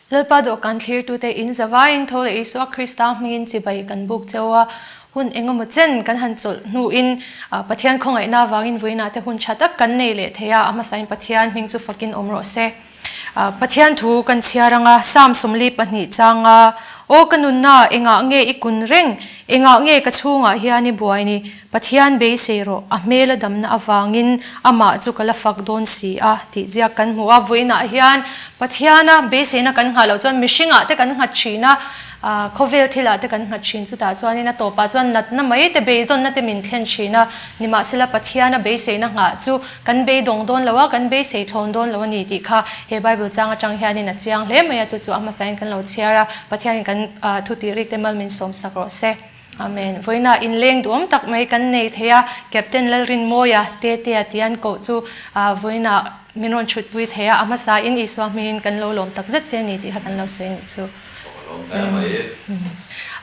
Lalpa dawhkan thlirtute in zavaiin tho leh Isua Krista hmingin chibai kan buk cheu a, hun engemaw chen kan han chawlh hnuin Pathian khawngaihna avangin vawiinah te hun tha tak kan nei leh thei a, a hmasain Pathian hming chu fakin awm rawh se. Pathian thu kan chhiar anga Psalm 42 changa, Aw ka nunna, engah nge i kun reng? Engah nge ka chhungah hian i buai ni? Pathian beisei rawh, a hmel a damna avangin amah chu ka la fak dawn si a, tih ziak kan hmu a. Vawiinah hian Pathiana beiseina kan nghah loh chuan mihringah te kan nghat thin a, khawvel thilah te kan nghat thin. Chutah chuanin a tawpah chuan natna mai te, beidawnna te min thlen thin a. Nimahsela Pathiana beiseina nghah chu kan beidawng dawn lo a, kan beisei thlawn dawn lo a ni tih kha he Bible chang atang hianin a chiang hle mai a. Chu chu a hmasain kan lo chhiar a, Pathianin kan thutih rik te mal min sawmsak rawh se. Amen. Vawiinah inleng duhawm tak mai kan nei thei a, Captain Lalrinmawia, Tetea tih an koh chu vawiinah min rawn chhutpui thei a, a hmasain Isua hmingin kan lo lawm tak zet che ni tih kha kan lo sawi nih chu.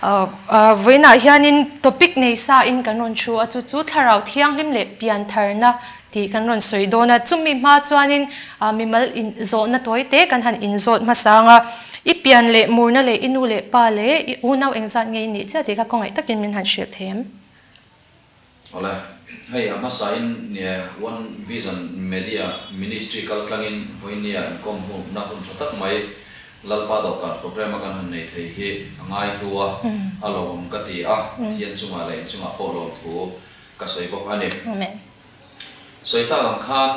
Vawiinah hianin topic nei sa in kan rawn thu a, chu chu Thlarau Thianghlim leh Piantharna tih kan rawn sawi dawn a, chumi hma chuanin mimal inzawhna tawi te kan han inzawt hmasa ang a, i pian leh murna leh i nu leh pa leh i unau engzat nge i nih chiah tih kha khawngaih takin min han hrilh thei em? Awle, hei a hmasain nia One Vision Media Ministry kal tlangin vawinia inkawm hunna hun tha tak mai Lalpa dawhkan programme a kan han nei thei hi a ngai hlu a, a lawmawm ka ti a, Pathian chungah leh inchungah pawh lawmthu ka sawi bawk a ni. Sawi tak ang khan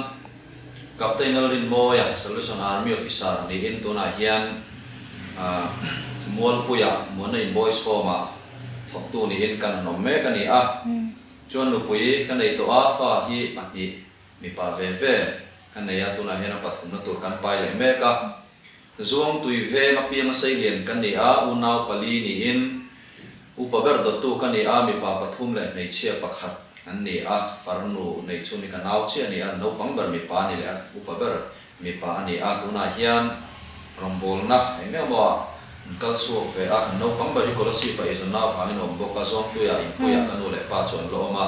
Captain Lalrinmawia, Salvation Army Officer niin tunah hian Mualpuia Muana in Boys Home-ah thawktu niin kan han awm mek a ni a. Chuan nupui ka nei tawh a, fa hi pahnih mipa ve ve ka nei a, tunah hian a pathumna tur kan pai leh mek a. Zuangtui veng apianga seilian ka ni a, unau pali niin upa ber dawttu ka ni a, mipa pathum leh hmeichhia pakhat an ni a, farnu nei chhun hi ka nau chiah a ni a, naupang ber mipa a ni leh a, upa ber mipa a ni a, tunah hian rawngbawlna eng emaw ah an kal chhuak ve a, kan naupang ber hi Kolasib ah eizawnna avangin a awm bawk a, Zuangtuiah inpuiah ka nu leh pa chu an la awm a,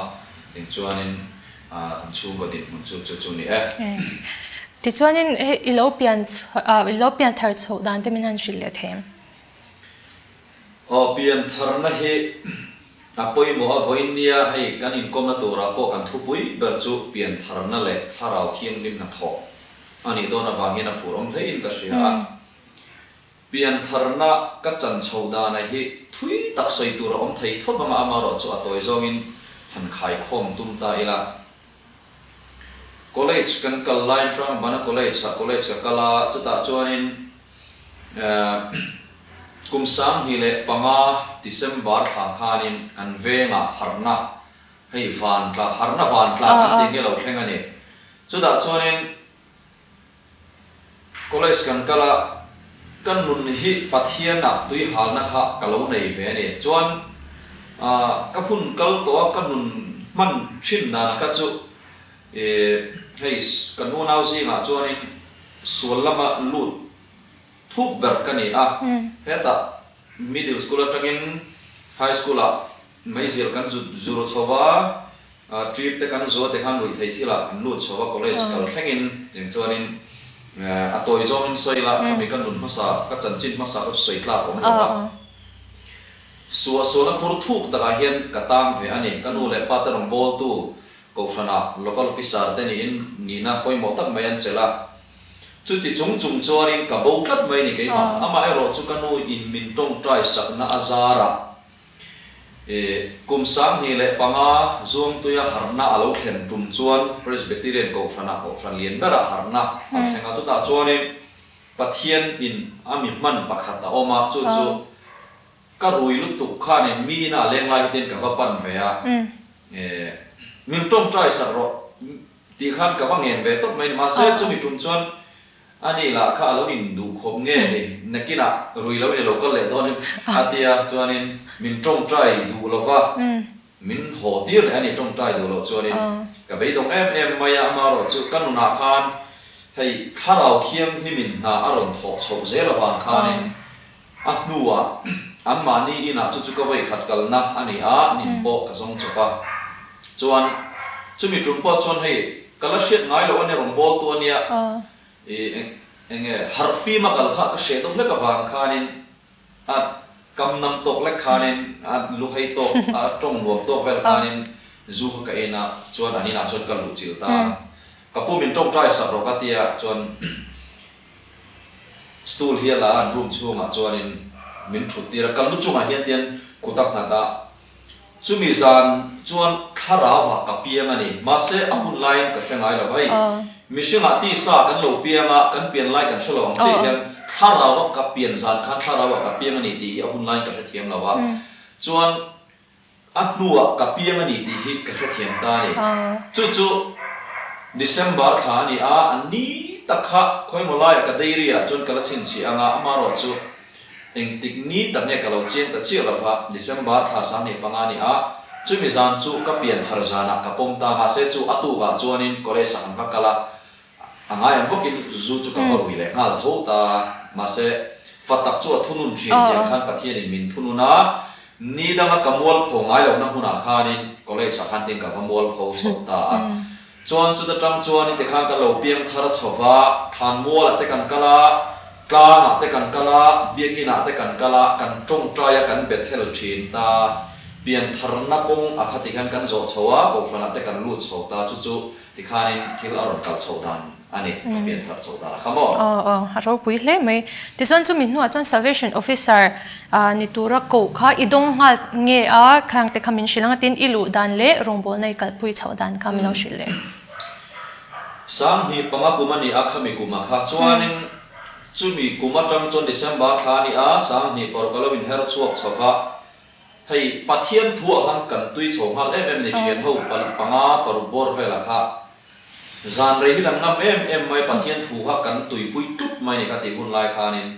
tin chuanin Kan chhungkaw dinhmun chu chu chu ni e. Tichuanin i lo pian i lo pian thar chhoh dan te min han hrilh leh thei em? Aw, pian tharna hi a pawimawh a, vawiin nia hei kan inkawmna turah pawh kan thupui ber chu pian tharna leh thlarau thianghlim hnathawh a nih dawn avang hian a phur awm hlein ka hria a. Piantharna ka chan chho dana hi thui tak sawi tur a awm thei tho vang a, amaherawh chu a tawi zawngin han khaikhawm tum ta ila. College kan kal laiin Hrangbana College ah college ka kal a, chutah chuanin kum 2005 December thla khanin kan vengah harhna, hei vantla, harhna vantla kan tih nge lo thleng a ni. Chutah chuanin College kan kal a, ka nun hi Pathian ah tui halna kha ka lo nei ve a ni. Chuan ka hun kal tawh a, ka nun hman thin dan kha chu hei kan unau zingah chuanin sual lama lut thuk ber ka ni a. Hetah middle school atangin high school ah meizial kan zur chho va. Trip te kan zuah te khan ruihtheih thil ah kan lut chho a, college kal thlengin eng chuanin a tawi zawngin sawi ila khami ka nun hmasa, ka chanchin hmasa kha chu sawi tlak awm lo va. Suahsualna khur thuk takah hian ka tang ve a ni. Ka nu leh pa te rawn bawltu Kohhranah local officer te niin nihna pawimawh tak mai an chelh a. Chuti chung chung chuanin ka bo tlat mai a ni keimah. Amaherawh chu ka nu in min tawngtai sakna a zarah Kum 2005 Zuangtuia harhna a lo thlen tum chuan Presbyterian Kohhranah Kohhran lian berah harhna a thleng a, chutah chuanin Pathian in a mi hman pakhat a awm a, chu chu ka rui lutuk khanin mi ina a leng lai hi ten ka va pan ve a, min tawngtai sak rawh tih khan ka va ngen ve tawp mai a ni, mahse chumi tum chuan A ni lah kha a lo in duh khawp nge ni? Nakinah rui lo in a lo kal leh dawn in a ti a, chuanin min tawngtai duh lo va, min haw tir leh a ni tawngtai duh loh chuanin ka beidawng em em mai a, amaherawh chu ka nunah khan hei thlarau thianghlimin hna a rawn thawh chhoh zel avang khanin a hnuah anmahni inah chu chu ka vawikhat kalna a ni a, nin pawh ka zawng chawp a, chuan chumi tum pawh chuan hei ka la hriat ngai loh a ni rawn bawl tu a nia. I Enge harh fim a kal kha ka hreh deuh hlek avang khanin a kam nam tawk lek khanin a luhei tawk a tawng nuam tawk vel khanin zu kha ka en a, chuan an inah chuan ka luh chilh ta a. Ka pu min tawngtai sak rawh ka tia chuan stool hi a la a, an room chhungah chuanin min thut tir a, ka lu chungah hian tian kut a nghat a, Chumi zan chuan thlarau ah ka piang a ni. Mahse, a hun laiin ka hre ngai lo. Hei, mihringah tisa kan lo piang a, kan pian lai kan hre lo ang chiah hian thlarau a ka pian zan khan thlarau ah ka piang a ni tih hi a hun laiin ka hrethiam lo a. Chuan a hnuah ka piang a ni tih hi ka hrethiam ta a ni. Chu chu December thla a ni a, a ni tak kha khawimaw laiah ka dairy ah chuan ka la chhinchhiah ang a, amaherawh chu Engtik ni tak nge ka lo chiang ta chiah lova, December thla 25 ni a, chumi zan chu ka pian thar zanah ka pawm ta, mahse chu a tukah chuanin college ah kan va kal a, a ngai ang bawkin zu chu ka va rui leh nghal tho ta, mahse fa tak chu a thunun thin tih ang khan Pathianin min thunun a, ni danga ka mualpho ngai lohna hmunah khanin college ah khan tin ka va mualpho chho ta a, Chuan chuta tang chuan in tikhan kan lo piang thar chho va, thlanmualah te kan kal a, tlangah te kan kal a, biakinah te kan kal a, kan tawngtai a, kan Bethel thin ta. Pian tharna kawng a kha tikhian kan zawh chho a, kohhranah te kan lut chho ta, chu chu tikhanin thil a rawn kal chhoh dan a ni, ka pian thar chhoh dan a kha maw? Aw aw, a ropui hle mai. Tichuan chumi hnuah chuan Salvation Officer ni tura koh kha i dawng nghal nge a, khang te kha min hrilh ang a tin i luh dan leh rawngbawlna i kalpui chhoh dan kha min lo hrilh leh. 2005 kum a ni a, khami kuma kha chuanin chumi kum atang chuan December thla a ni a, 2006 a lo inher chhuak chho va, hei Pathian thuah khan kan tui chho nghal em em a ni thian ho panga paruk bawr velah kha zan rei hi kan ngam em em mai Pathian thu kha kan tuipui tlup mai a ni kha tih hun lai khanin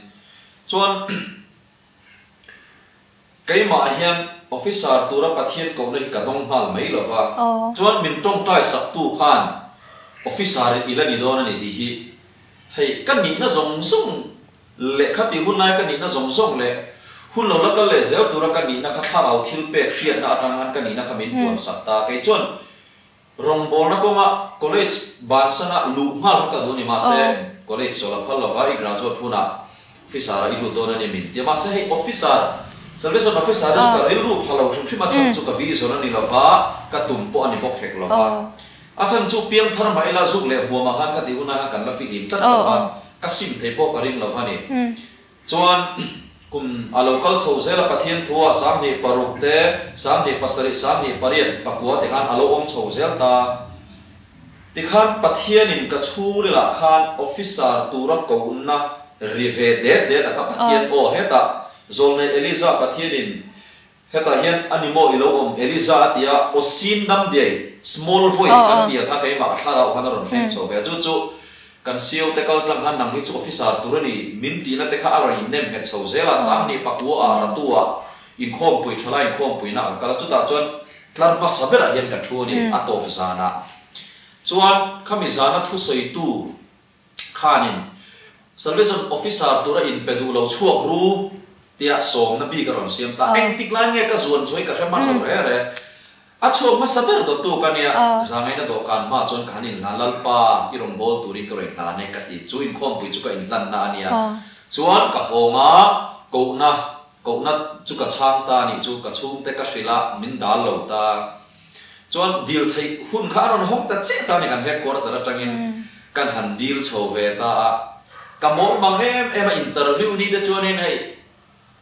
Chuan keimah hian officer tura Pathian kohna hi ka dawng nghal mai lo va, chuan min tawngtai saktu khan officer i la ni dawn a ni tih hi hei ka nihna zawng zawng leh kha tih hun laia ka nihna zawng zawng leh hun lo la kal leh zel tura ka nihna kha thlarau thil pek hriatna atang khan ka nihna kha min puansak ta. Kei chuan Rawngbawlna kawnga college bansana luh nghal kha ka duh a ni. Mahse, college chawlh a phal lova i graduate hunah officer ah i lut dawn a ni min ti a. Mahse, hei officer, salvation officer hi chu ka rilru pha lo hrim hrim a chhan chu ka vision a ni lova, ka tum pawh a ni bawk hek lova. A chhan chu piangthar mah ila zuk leh hmuamah khan ka tih hunah khan kan la fihlim tlat lova, ka sim thei pawh ka ring lova ni. Chuan kum a lo kal chho zel a, Pathian thua 26 te, 27, 28, pakua te khan a lo awm chho zel ta. Tikhan Pathianin ka chhungrilah khan officer tura kohna ri ve det det a kha Pathian aw hetah Zawlnei Eliza Pathianin hetah hian a ni maw i lo awm Eliza a ti a, aw sin dam diai, small voice kan ti a kha keimah ka thlarau khan a rawn thleng chho ve a, chu chu Kan CEO te kal tlang khan nang hi chu officer tur a ni, min tihna te kha a rawn innem nghet chho zel a, 2009 ah Ratu ah inkhawmpui thalai inkhawmpui na ka kal a, chutah chuan tlar hmasa berah hian ka thu a ni, a tawp zanah chuan khami zana thusawitu khanin Salvation officer tura inpe duh lo chhuak ru tia sawmna bik a rawn siam ta, engtik lai nge ka zuan chu hei ka hre hman lo re re. A chhuak hmasa ber dawttu ka nia, zangaina dawhkan hma chuan ka han inhlan, Lalpa, i rawn bawl turin ka rawn inhlan e ka ti. Chu inkhawmpui chu ka inhlanna a nia. Chuan ka hawng a, kohna, kohna chu ka chhang ta a nih chu, ka chhungte ka hrilh a, min dal lo ta. Chuan dil theih hun kha a rawn hawng ta chiah ta a ni, kan headquarter atangin kan han dil chho ve ta a. Ka mawl mang em em a, interview ni te chuanin hei,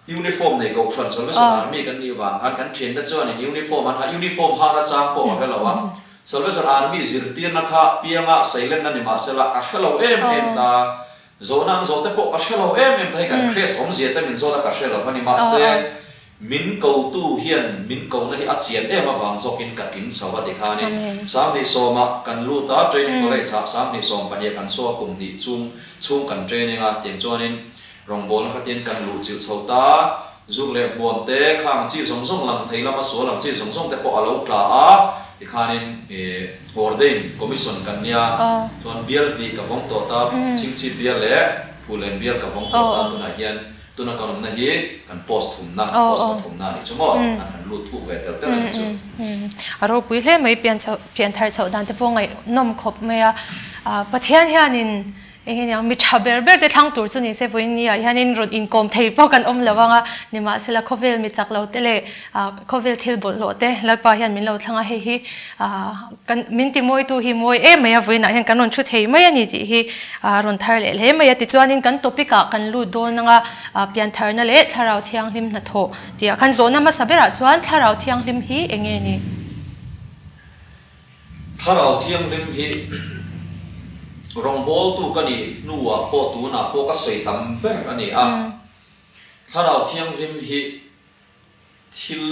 Uniform nei kohhran Salvation Army kan nih vang khan kan thiante chuanin uniform an ha, uniform hana chang pawh a hre lo a, Salvation Army zirtirna kha pianga seilenna ni mahsela ka hre lo em em ta, zawhna an zawh te pawh ka hre lo em em ta, hei kan crest awmzia te min zawt a ka hre lo va ni mahse min kotu hian min kohna hi a chian em avang zawkin ka tling chho a tikhanin 2010 ah kan lut a training college ah 2012 kan chhuak kum hnih chung chhung kan training a tiang chuanin Rawngbawlna kha tin kan luh chilh chho ta, zuk leh hmuam te, khang chi zawng zawng lang thei lama sual ang chi zawng zawng te pawh a lo tla a, tikhanin ih ordain commission kan nia, chuan bial hnih ka vawng tawh ta, Chingchip bial leh Phulen bial ka vawng tawh ta, tunah hian tuna kan awmna hi kan post thumna, post pathumna a nih chu maw, tikhan kan lut thuk ve tel tel a nih chu. A ropui hle mai, pian chhoh, pian thar chhoh dan te pawh ngaihnawm khawp mai a, Pathian hianin. Enge niang mi tha ber ber te thlang tur chu ni se vawiin ni ah hianin rawn inkawm thei pawh kan awm lo ang a, nimahsela khawvel mi chak lo te leh khawvel thil bawlhhlawh te Lalpa hian min lo thlang a, hei hi kan min ti mawitu hi mawi em mai a, vawiin ah hian kan rawn thu thei mai a ni tih hi rawn thar leh hle mai a. Tichuanin kan topic ah kan lut dawn ang a, piantharna leh thlarau thianghlim hnathawh tih ah khan zawhna hmasa berah chuan thlarau thianghlim hi enge ni? Thlarau Thianghlim hi rawngbawltu ka nih hnuah pawh tunah pawh ka sawi tam ber a ni a. Thlarau Thianghlim hi thil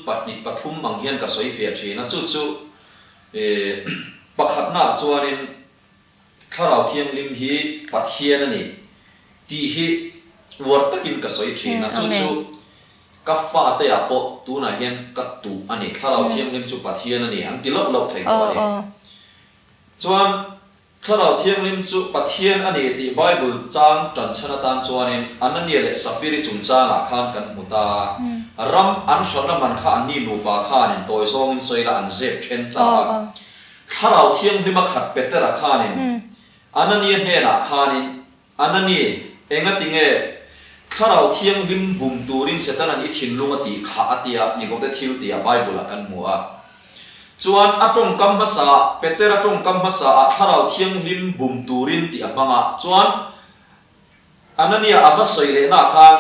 pahnih pathum ang hian ka sawi fiah thin a, chu chu pakhatnaah chuanin Thlarau Thianghlim hi Pathian a ni tih hi uar takin ka sawi thin a, chu chu ka fate ah pawh tunah hian ka tuh a ni, Thlarau Thianghlim chu Pathian a ni an ti loh loh thei tawh a ni. Chuan Thlarau Thianghlim chu Pathian a ni tih Bible chang tan chhan atan chuanin Anania leh Safiri chungchangah khan kan hmu ta, ram an hralhna man kha anni nupa khanin tawi zawngin sawi la an zep then ta a. Thlarau Thianghlima khat Petera khanin Anania hnenah khanin, Anani, engati nge Thlarau Thianghlim bum turin Setanan i thinlung a tih khah a tia tih bawk te thil tih a Bible-ah kan hmu a. Chuan a tawngkam hmasa, Petera tawngkam hmasaah Thlarau Thianghlim bum turin tih a hmang a, chuan Anania a va sawi lehnaah khan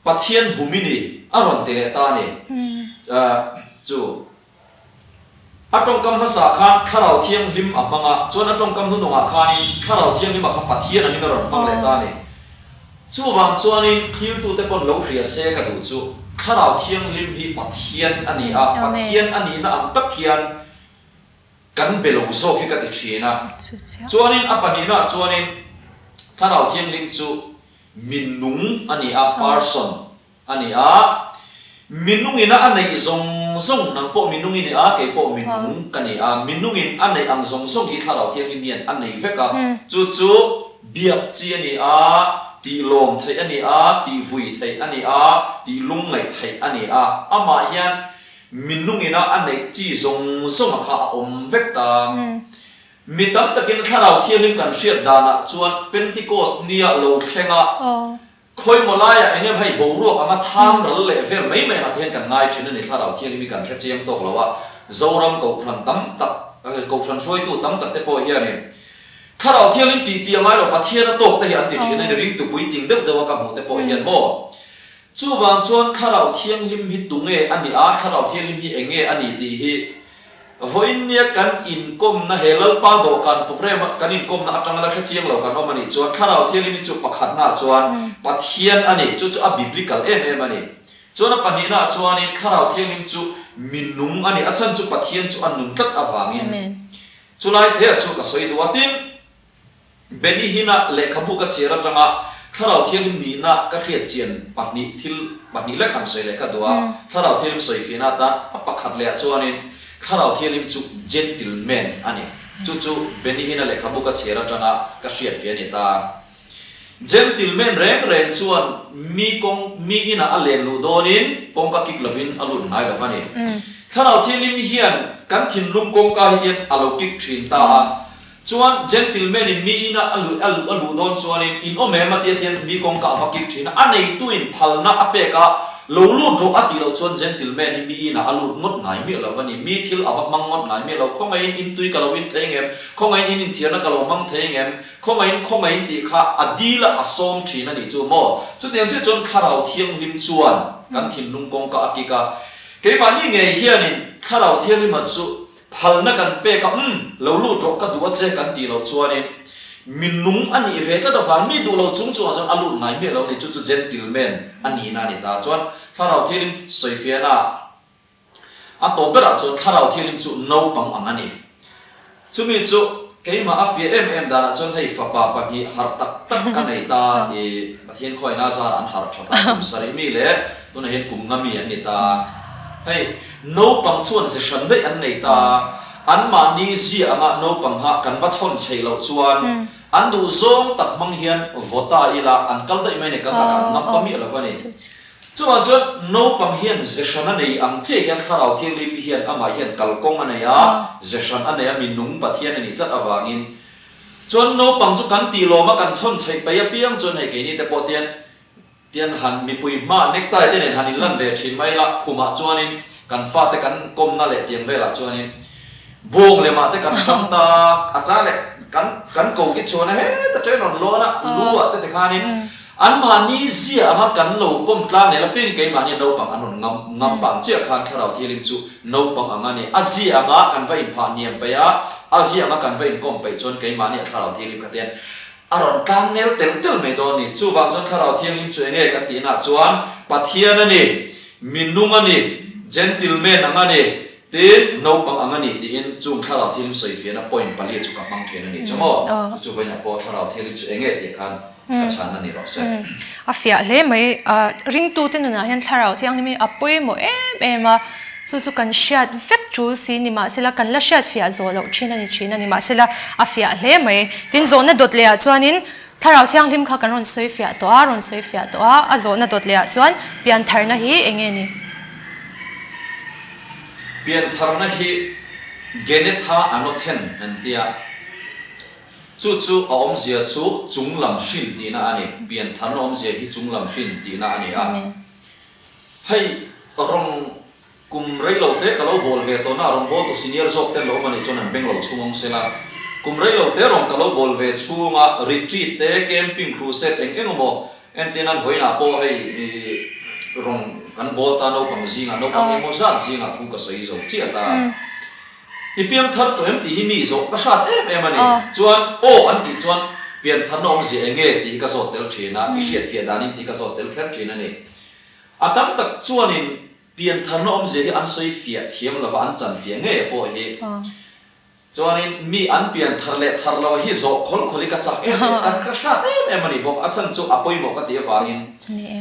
Pathian bum i ni a rawn ti leh ta a ni. Chu a tawngkam hmasa khan Thlarau Thianghlim a hmang a, chuan a tawngkam hnunungah khanin Thlarau Thianghlima kha Pathian angin a rawn hmang leh ta a ni. Chuvang chuanin thiltute pawn lo hria se ka duh chu Thlarau Thianghlim hi Pathian a ni a, Pathian a nihna ang tak hian kan be lo zawk hi ka ti thin a. Chuanin a pahnihnaah chuanin Thlarau Thianghlim chu Minung a ni a, person a ni a. Minungina a neih zawng zawng, nang pawh minung i ni a, kei pawh minung ka ni a. Minungin a neih ang zawng zawng hi Thlarau Thianghlim hian a nei vek a. Chu chu biak chi a ni a, tih lawm theih a ni a, tih vui theih a ni a, tih lungngaih theih a ni a. Amah hian minungina a neih chi zawng zawnga kha a awm vek ta. Mi tam takin Thlarau Thianghlim kan hriat danah chuan Pentecost nia lo thlenga khawimaw laiah eng em hei boruak anga tham ral leh vel mai mai angah te hian kan ngai thin a ni. Thlarau Thianghlim hi kan hre chiang tawk lo a, Zoram Kohhran tam tak, Kohhran hruaitu tam tak te pawh hianin Thlarau Thianghlim tih tih a ngai lo, Pathian a tawk te hi an ti thin a ni, ringtu puitling deuh deuha ka hmuh te pawh hian maw? Chuvang chuan Thlarau Thianghlim hi tunge a nih a, Thlarau Thianghlim hi enge a ni tih hi Vawiin nia kan inkawmna he Lalpa dawhkan programme a kan inkawmna atanga la hre chiang lo kan awm a nih chuan Thlarau Thianghlim hi chu pakhatnaah chuan Pathian a ni, chu chu a biblical em em a ni. Chuan a pahnihnaah chuanin Thlarau Thianghlim chu minung a ni, a chhan chu Pathian chu a nun tlat avangin. Chulai te chu ka sawi duh a, tin, Benny Hinn-a lehkhabu ka chhiar atanga Thlarau Thianghlim nihna ka hriat chian pahnih thil pahnih lek han sawi leh ka duh a, Thlarau Thianghlim sawi fiahna atan a pakhat lehah chuanin Thlarau Thianghlim chu gentleman a ni. Chu chu Benny Hinn-a lehkhabu ka chhiar atanga ka hriat fiah a ni ta. Gentleman reng reng chuan mi kawng mi inah a len luh dawnin kawngka kik lovin a lut ngai lo va ni. Thlarau Thianghlim hian kan thinlung kawngka hi tian a lo kik thin ta a. Chuan gentleman in mi ina a luh a luh a luh dawn chuanin in awm em a tia tian mi kawngka a va kik thin a, a neituin phalna a pek a, lo lut rawh a tih loh chuan gentleman hi mi inah a lut ngawt ngai miah lo a ni, mi thil a va hmang ngawt ngai miah lo, khawngaihin in tui ka lo in thei ngem, khawngaihin in inthiarna ka lo hmang thei ngem, khawngaihin khawngaihin tih kha a dil a a sawm thin a nih chu maw? Chutiang chiah chuan Thlarau Thianghlim chuan kan thinlung kawngka a kik a, keimahni ngei hianin Thlarau Thianghlima chu Phalna kan pek a, umm, lo lut rawh ka duh a che kan tih loh chuanin minung a nih ve tlat avang mi duh lo chung chungah chuan a lut ngai miah lo a ni, chu chu gentleman a nihna a ni ta. Chuan Thlarau Thianghlim sawifiahna a tawp berah chuan Thlarau Thianghlim chu naupang ang a ni. Chumi chu keimah a fiah em em danah chuan hei fapa pahnih harh tak tak ka nei ta i Pathian khawihnaa zarah an harh tha ta, kum sarih mi leh tunah hian kum nga mi an ni ta. Hei. Naupang chuan ze hran daih an nei ta a, anmahni zia anga naupang ha kan va chhawn chheih loh chuan an duh zawng tak hmang hian vaw ta ila an kal daih mai a ni, kan lakah an ngam pa miah lo va ni. Chuvang chuan naupang hian ze hran a nei ang chiah hian Thlarau Thianghlim hian amah hian kalkawng a nei a, ze hran a nei a, mi nung Pathian a nih tlat avangin. Chuan naupang chu kan tih lawm a kan chhawn chheih peih apiang chuan hei keini te pawh tian tian han mipui hma necktie te nen han inlan ve thin mai ila khumah chuanin kan fate kan kawmna leh tiang velah chuanin bawng lemah te kan tang ta a chang leh kan kan ko ki chuan a heta chen rawn lawn a lu ah te tikhanin An mahni zia anga kan lo kawm tlang nel apiangin keimahnia naupang an rawn ngam ngam pah ang chiah khan Thlarau Thianghlim chu naupang ang a ni. A zia anga kan va inphah hniam peih a, a zia anga kan va inkawm peih chuan keimahnia Thlarau Thianghlim kha tian a rawn tlang nel telh telh mai dawn a ni. Chuvang chuan Thlarau Thianghlim chu enge kan tihnaah chuan Pathian a ni, minung a ni, gentleman ang a ni, Tin, naupang ang a ni tiin chung Thlarau Thianghlim sawifiahna point pali chu ka hmang thin a ni chu maw? Chu chu vawiinah pawh Thlarau Thianghlim chu enge tih khan ka chhan a ni rawh se. A fiah hle mai. Ringtute nunah hian Thlarau Thianghlim hi a pawimawh em em a, chu chu kan hriat vek tul si ni mahsela kan la hriat fiah zawh loh thin a ni thin a ni mahsela a fiah hle mai. Tin, zawhna dawt lehah chuanin Thlarau Thianghlim kha kan rawn sawi fiah tawh a, rawn sawi fiah tawh a, a zawhna dawt lehah chuan piantharna hi enge ni? Piantharna hi Genetha Anothen an tia, chu chu a awmzia chu chunglam hrin tihna a ni. Piantharna awmzia hi chunglam hrin tihna a ni a. Hei rawng Kum rei lo te ka lo bawl ve tawhna a rawn bawl tu senior zawk ten lo awm a nih chuan an beng lo chhung awm sela. Kum rei lo te rawn ka lo bawl ve chhunga retreat te, camping, crusade eng eng emaw entir nan vawiinah pawh hei rawn kan bawl ta naupang zingah naupang emaw zat zingah thu ka sawi zo chiah ta. I piang thar tawh em tih hi mi zawh ka hrat em em a ni. Chuan aw an tih chuan pian tharna awmzia eng nge tih hi ka zawt tel thin a, i hriatfiah danin tih ka zawt tel kher thin a ni. A tam tak chuanin piantharna awmzia hi an sawi fiah thiam lova an chan fiah ngei a pawh hi. Chuanin mi an pianthar leh thar lo hi zawh khawl khawl hi ka chak em em, ka ka hrat em em a ni bawk. A chhan chu a pawimawh ka tih avangin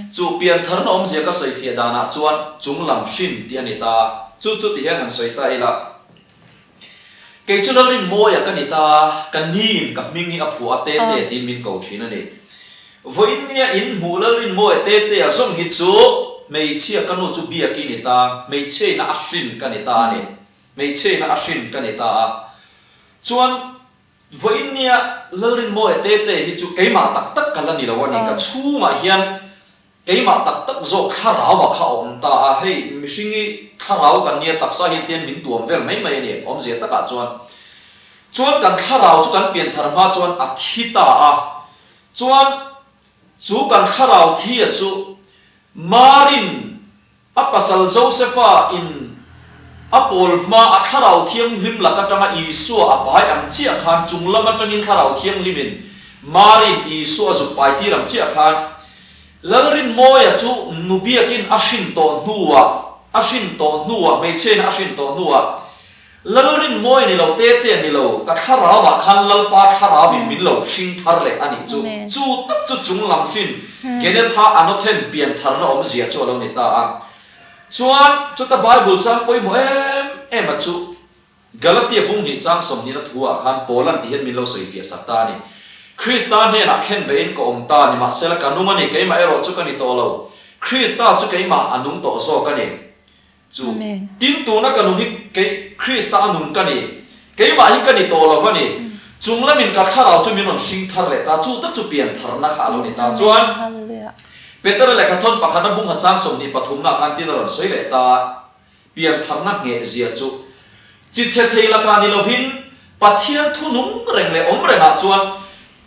chu piantharna awmzia ka sawi fiah danah chuan chunglam hrin tih a ni ta. Chu chu ti hian han sawi ta ila. Kei chu Lalrinmawia ka ni ta, ka niin ka hming hi a phuah a Tete tiin min ko thin a ni. Vawiin nia in hmuh Lalrinmawia Tetea zawng hi chu hmeichhia ka nu chu biak i ni ta, hmeichhia ina a hrin ka ni ta a ni. Hmeichhia ina a hrin ka ni ta a. Chuan vawiin nia Lalrinmawia Tete hi chu keimah tak tak ka la ni lo a ni, ka chhungah hian Keimah tak tak zawk thlarau a kha a awm ta a, hei mihring hi thlarau kan nia taksa hian tian min tuam vel mai mai a ni, awmzia takah chuan. Chuan kan thlarau chu kan pian thar hma chuan a thi ta a, chuan chu kan thlarau thi a chu Marin a pasal Josepha in a pawl hma a thlarau thianghlim lak atanga Isua a pai ang chiah khan chung lam atangin thlarau thianghlimin Marin Isua a zuk pai tir ang chiah khan Lalrinmawia chu nu biakin a hrin tawh hnuah a hrin tawh hnuah hmeichhiain a hrin tawh hnuah Lalrinmawia ni lo Tetea ni lo ka thlarauah khan Lalpa thlarauin min lo hring thar leh a nih chu. Chu tak chu chunglam hrin Genetha Anothen pian tharna awmzia chu a lo ni ta a. Chuan chuta Bible chang pawimawh em em a chu Galatia bung hnih chang sawmhnihna thuah khan Paulan ti hian min lo sawi fiah sak ta a ni. Krista hnenah khen beihin ka awm ta, nimahsela ka nung a ni, keimah erawh chu ka ni tawh lo. Krista chu keimah a nung tawh zawk a ni. Chu tin tuna ka nung hi kei Krista a nung ka ni, keimah hi ka ni tawh lo va ni. Chung lamin ka thlarau chu min rawn hring thar leh ta, chu tak chu pian tharna kha a lo ni ta. Chuan Petera lehkhathawn pakhatna bungha chang 23 nah khan tin a rawn sawi leh ta. Piantharna ngheh zia chu chi chhe thei lakah ni lovin Pathian thu nung reng leh awm rengah chuan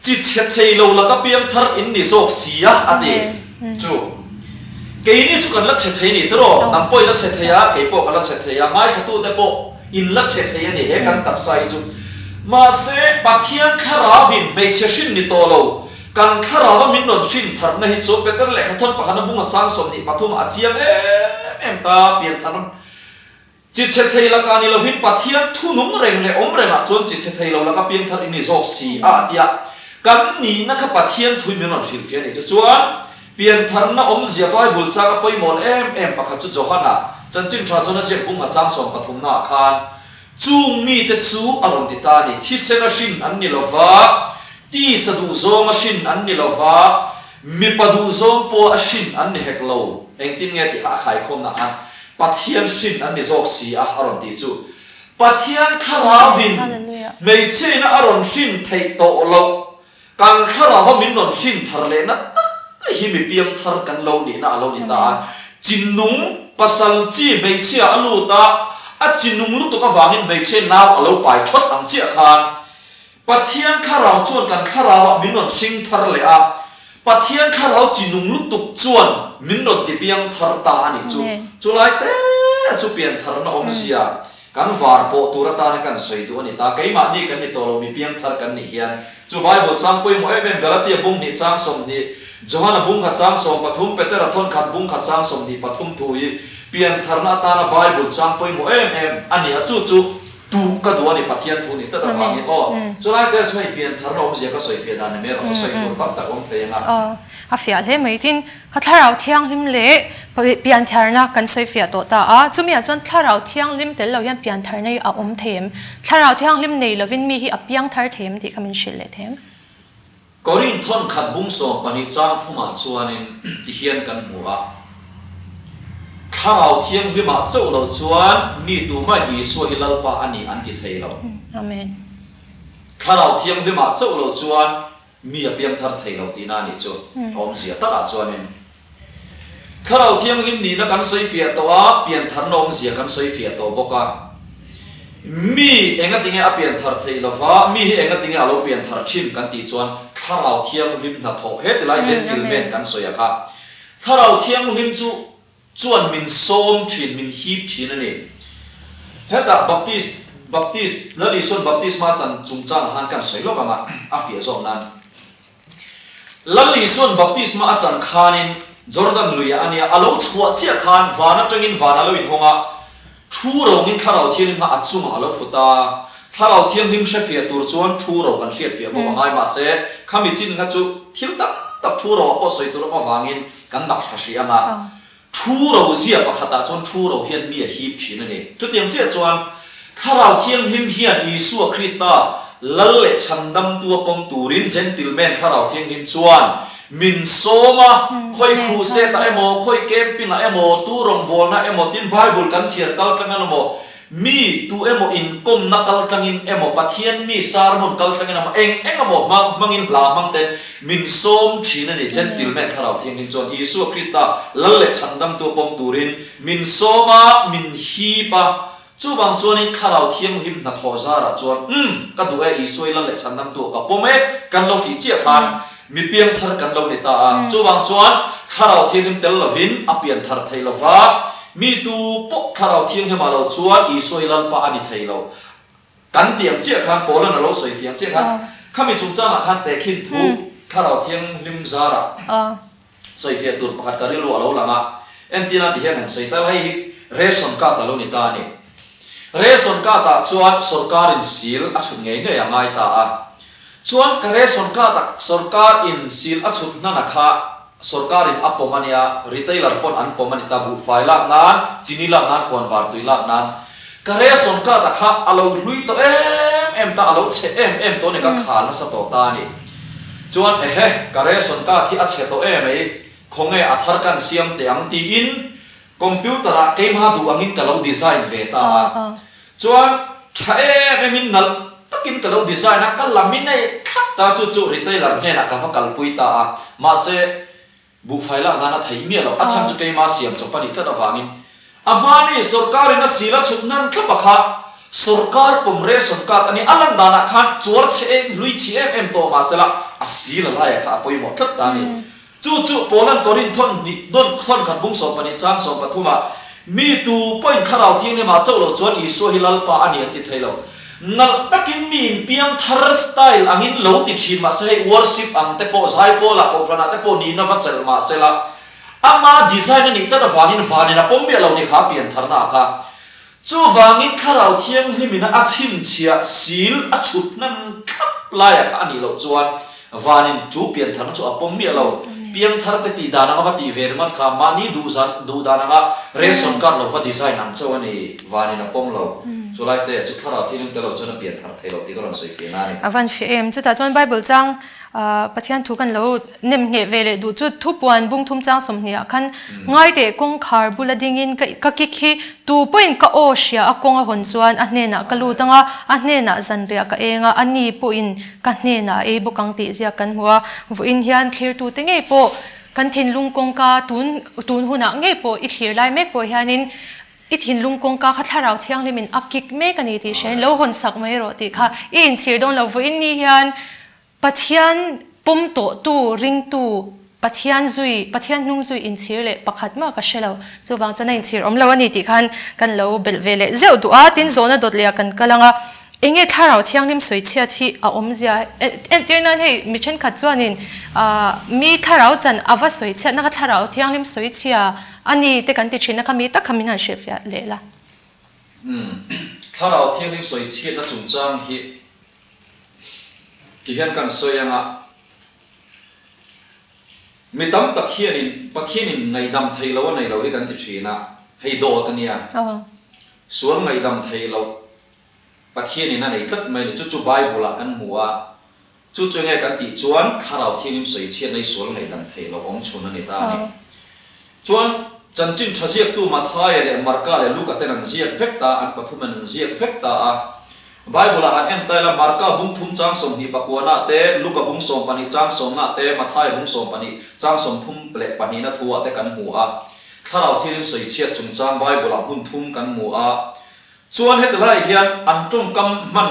chi chhe thei lo laka piangthar in ni zawk si a a ti. Chu keini chu kan la chhe thei ni tiraw? Nang pawh i la chhe thei a, kei pawh ka la chhe thei a, ngaithlatute pawh in la chhe thei a ni he kan taksa hi chu. Mahse Pathian thlarauin hmeichhe hrin ni tawh lo, Kan thlarau a min rawn hrin tharna hi chu Peter lehkhathawn pakhata bunga chang 23 ah a chiang em em ta, pianthar chi chhe thei lakah ni lovin Pathian thunung reng leh awm rengah chuan chi chhe thei lo laka piangthar i ni zawk si a a tia kan nihna kha Pathian thuin min rawn hrilhfiah a nih chu chuan piantharna awmzia Bible chang a pawimawh em em pakhat chu Johana chanchin tha chuan a ziak bunga chang 13 naah khan Chung mite chu a rawn ti ta a ni. Thisen a hrin an ni lo va, tisa duhzawng a hrin an ni lo va, mipa duhzawng pawh a hrin an ni hek lo. Engtin nge tih kha a khaikhawmna khan Pathian hrin an ni zawk si a, a rawn ti chu. Pathian Thlarauvin hmeichhiaina a rawn hrin theih tawh loh, kan Thlarauva min rawn hrin thar lehna tak hi mi piang thar kan lo nihna a lo ni ta a. Chinung pasal chi hmeichhia a lut a, a chinung lutuk avangin hmeichhe nau a lo pai thawt ang chiah khan Pathian Thlarau chuan kan Thlarauah min rawn hring thar leh a, Pathian Thlarau chinung lutuk chuan min rawn ti piang thar ta a nih chu. Chulai te chu pian tharna awmzia kan var pawh tur atana kan sawi duh a ni ta. Keimahni kan ni tawh lo, mi piang thar kan nih hian chu Bible chang pawimawh em em Galatia bung hnih chang 20, Johana bung khat chang 13, Petera thawn khat bung khat chang 23 thu hi pian tharna atana Bible chang pawimawh em em a ni a, chu chu Tu ka duh a ni Pathian thu nih tlat avangin aw. Chulai te chu hei pian tharna awmzia ka sawi fiah dan ni mai erawh chu sawi tur tam tak awm thei ang a. Aw, a fiah hle mai. Tin, ka Thlarau Thianghlim leh pian tharna kan sawi fiah tawh ta a. Chumiah chuan Thlarau Thianghlim tel lo hian pian tharna hi a awm thei em? Thlarau Thianghlim nei lovin mi hi a piang thar thei em tih kha min hrilh leh thei em? Korin thawn khat bung 12 chang thumah chuanin ti hian kan hmu a, Thlarau Thianghlimah chauh lo chuan mi tumah Isua hi Lalpa a ni an ti thei lo. Amen. Thlarau Thianghlimah chauh lo chuan mi a piangthar thei lo tihna a nih chu awmzia takah chuanin. Thlarau Thianghlim nihna kan sawi fiah tawh a, piantharna awmzia kan sawi fiah tawh bawk a. Mi engatinge a pianthar theih lova, mi hi engatinge a lo pianthar thin kan tih chuan Thlarau Thianghlim hnathawh he tilai gentleman kan sawi a kha. Thlarau Thianghlim chu chuan min sawm thin, min hip thin a ni. Hetah Baptist, Baptist, Lal Isuan Baptisma chan chungchang han kan sawi lawk ang a, a fiah zawk nan. Lal Isuan baptisma a chan khanin Jordan luiah a nia, a lo chhuah chiah khan van atangin van a lo inhawng a, thu rongin Thlarau Thianghlim kha a chungah a lo fut a. Thlarau Thianghlim hrefiah tur chuan thu ro kan hriatfiah bawk a ngai, mahse khami chin kha chu thil tam tak thu roah pawh sawi tur awm avangin kan dah tha hrih ang a. Thu ro zia pakhatah chuan thu ro hian mi a hip thin a ni. Chutiang chiah chuan Thlarau Thianghlim hian Isua Krista Lal leh Chhandamtu a pawm turin Gentleman Thlarau Thianghlim chuan min sawm a, khawi crusade-ah emaw, khawi camping-ah emaw, tu rawngbawlna emaw, tin Bible kan chhiar kal tlang emaw, Mi tu emaw inkawmna kal tlangin emaw, Pathian mi sermon kal tlangin emaw, eng eng emaw hmang hmangin hla hmang ten min sawm thin a ni. Gentleman Thlarau Thianghlim chuan Isua Krista Lal leh Chhandamtu a pawm turin min sawm a, min hip a. Chuvang chuanin Thlarau Thianghlim hnathawh zarah chuan, Umm, ka duh e, Isua i Lal leh Chhandamtu ka pawm e, kan lo tih chiah khan mi piangthar kan lo ni ta a. Chuvang chuan Thlarau Thianghlim tel lovin a pianthar thei lova, mi tu pawh Thlarau Thianghlimah lo chuan Isua i Lalpa a ni thei lo. Kan ti ang chiah khan Paulan a lo sawi fiang chiah khan khami chungchangah khan tehkhin thu Thlarau Thianghlim zarah sawi fiah tur pakhat ka rilru a lo lang a. Entirna ti hian han sawi ta hei hi ration card a lo ni ta a ni. Ration card ah chuan sorkarin sil a chhut ngei ngei a ngai ta a. Chuan ka ration card ah sorkar in seal a chhut hnan a kha sorkar in a pawm a nia, retailer pawn an pawm a ni ta, buhfai lak nan, chini lak nan, khuanvar tui lak nan. Ka ration card a kha a lo hlui tawh em em ta, a lo chhe em em tawh a ni, ka khal nasa tawh ta a ni. Chuan ehe, ka ration card hi a chhe tawh em ei, khawnge a thar kan siam teh ang tiin computer ah keimah duh angin ka lo design ve ta a. Chuan tha em em in nalh takin ka lo design a, ka laminate thlap ta chu chu retailer hnenah ka va kalpui ta a, mahse buhfai lak nan a theih miah loh, a chhan chu keima siam chawp a nih tlat avangin a hmani sorkarin a sil a chhut nan thlap a kha sorkar pawm ration card a nia, a lan danah khan chuar chhe em hlui chhi em em tawh mahsela a sil a laiah kha a pawimawh tlat ta a ni. Chu chu Paulan Korinth thawn hnih dawn thawn khat bung 12 chang 13 ah, Mi tu pawhin Thlarau Thianghlimah chauh lo chuan Isua hi Lalpa a ni an ti thei lo. Nalh takin mi in piang thar style angin lo ti thin mah se hei worship ang te pawh zaipawl ah kohhran ah te pawh nihna va chelh mah se la ama design a nih tlat avangin vanin a pawm miah lo ni kha pian tharna ah kha. Chuvangin Thlarau Thianghlimin a chhinchhiah sil a chhut hnan thlap laiah kha a nih loh chuan vanin chu piantharna chu a pawm miah lo. Piangthar te tih dan anga va tih ve ringawt kha mahni duh zan duh dan anga ration card lo va design ang chauh a ni. Vanin a pawm lo. Chulai te chu Thlarau Thianghlim tel lo chuan a pianthar thei lo tih ka rawn sawi fiah na a ni. A van fiah em? Chutah chuan Bible chang Pathian thu kan lo nem ngheh ve leh duh chu thupuan bung thum chang 20 ah khan ngaiteh kawngkhar bula dingin ka kik hi. Tu pawhin ka aw hria a kawng a hawn chuan a hnenah ka lut ang a, a hnenah zanriah ka eng a, a ni pawhin ka hnenah a ei bawk ang tih ziak kan hmu a. Vawiin hian thlirtute ngei pawh kan thinlung kawngka tun tun hunah ngei pawh i thlir lai mek pawh hianin i thinlung kawngka kha thlarau thianghlimin a kik mek a ni tih hriain lo hawn sak mai rawh tih kha i inchhir dawn lo. Vawiin ni hian Pathian pawm tawhtu, ringtu, Pathian zui, Pathian hnung zui inchhir leh pakhat mah ka hre lo. Chuvang chuan a inchhir awm lo a ni tih khan kan lo belh ve leh zeuh duh a. Tin, zawhna dawt leh ah kan kal ang a, enge thlarau thianghlim sawichhiat hi a awmzia? Entir nan hei mi thenkhat chuanin mi thlarau chan a va sawichhiatna kha thlarau thianghlim sawichhia a ni te kan ti thin a kha mi tak kha min han hrilhfiah leh la. Umm, thlarau thianghlim sawichhiatna chungchang hi Ti hian kan sawi ang a, mi tam tak hianin Pathianin ngaihdam thei lo a nei lo hi kan ti thin a, hei dawt a nia. Sual ngaihdam thei loh Pathianin a nei tlat mai a ni, chu chu Bible-ah kan hmu a, chu chu enge kan tih chuan Thlarau Thianghlim sawichhiatna hi sual ngaihdam thei loh awm chhun a ni ta a ni. Chuan chanchin tha ziaktu Mathaia leh Marka leh Luka ten an ziak vek ta, an pathumin an ziak vek ta a. Bible-ah han en ta ila, Marka bung thum chang 22 na te, Luka bung 12 chang 10 na te, Mathaia bung 12 chang 32 na thu ah te kan hmu a. Thlarau thianghlim sawichhiat chungchang Bible-ah hmun thum kan hmu a. Chuan heti laiah hian an tawngkam hman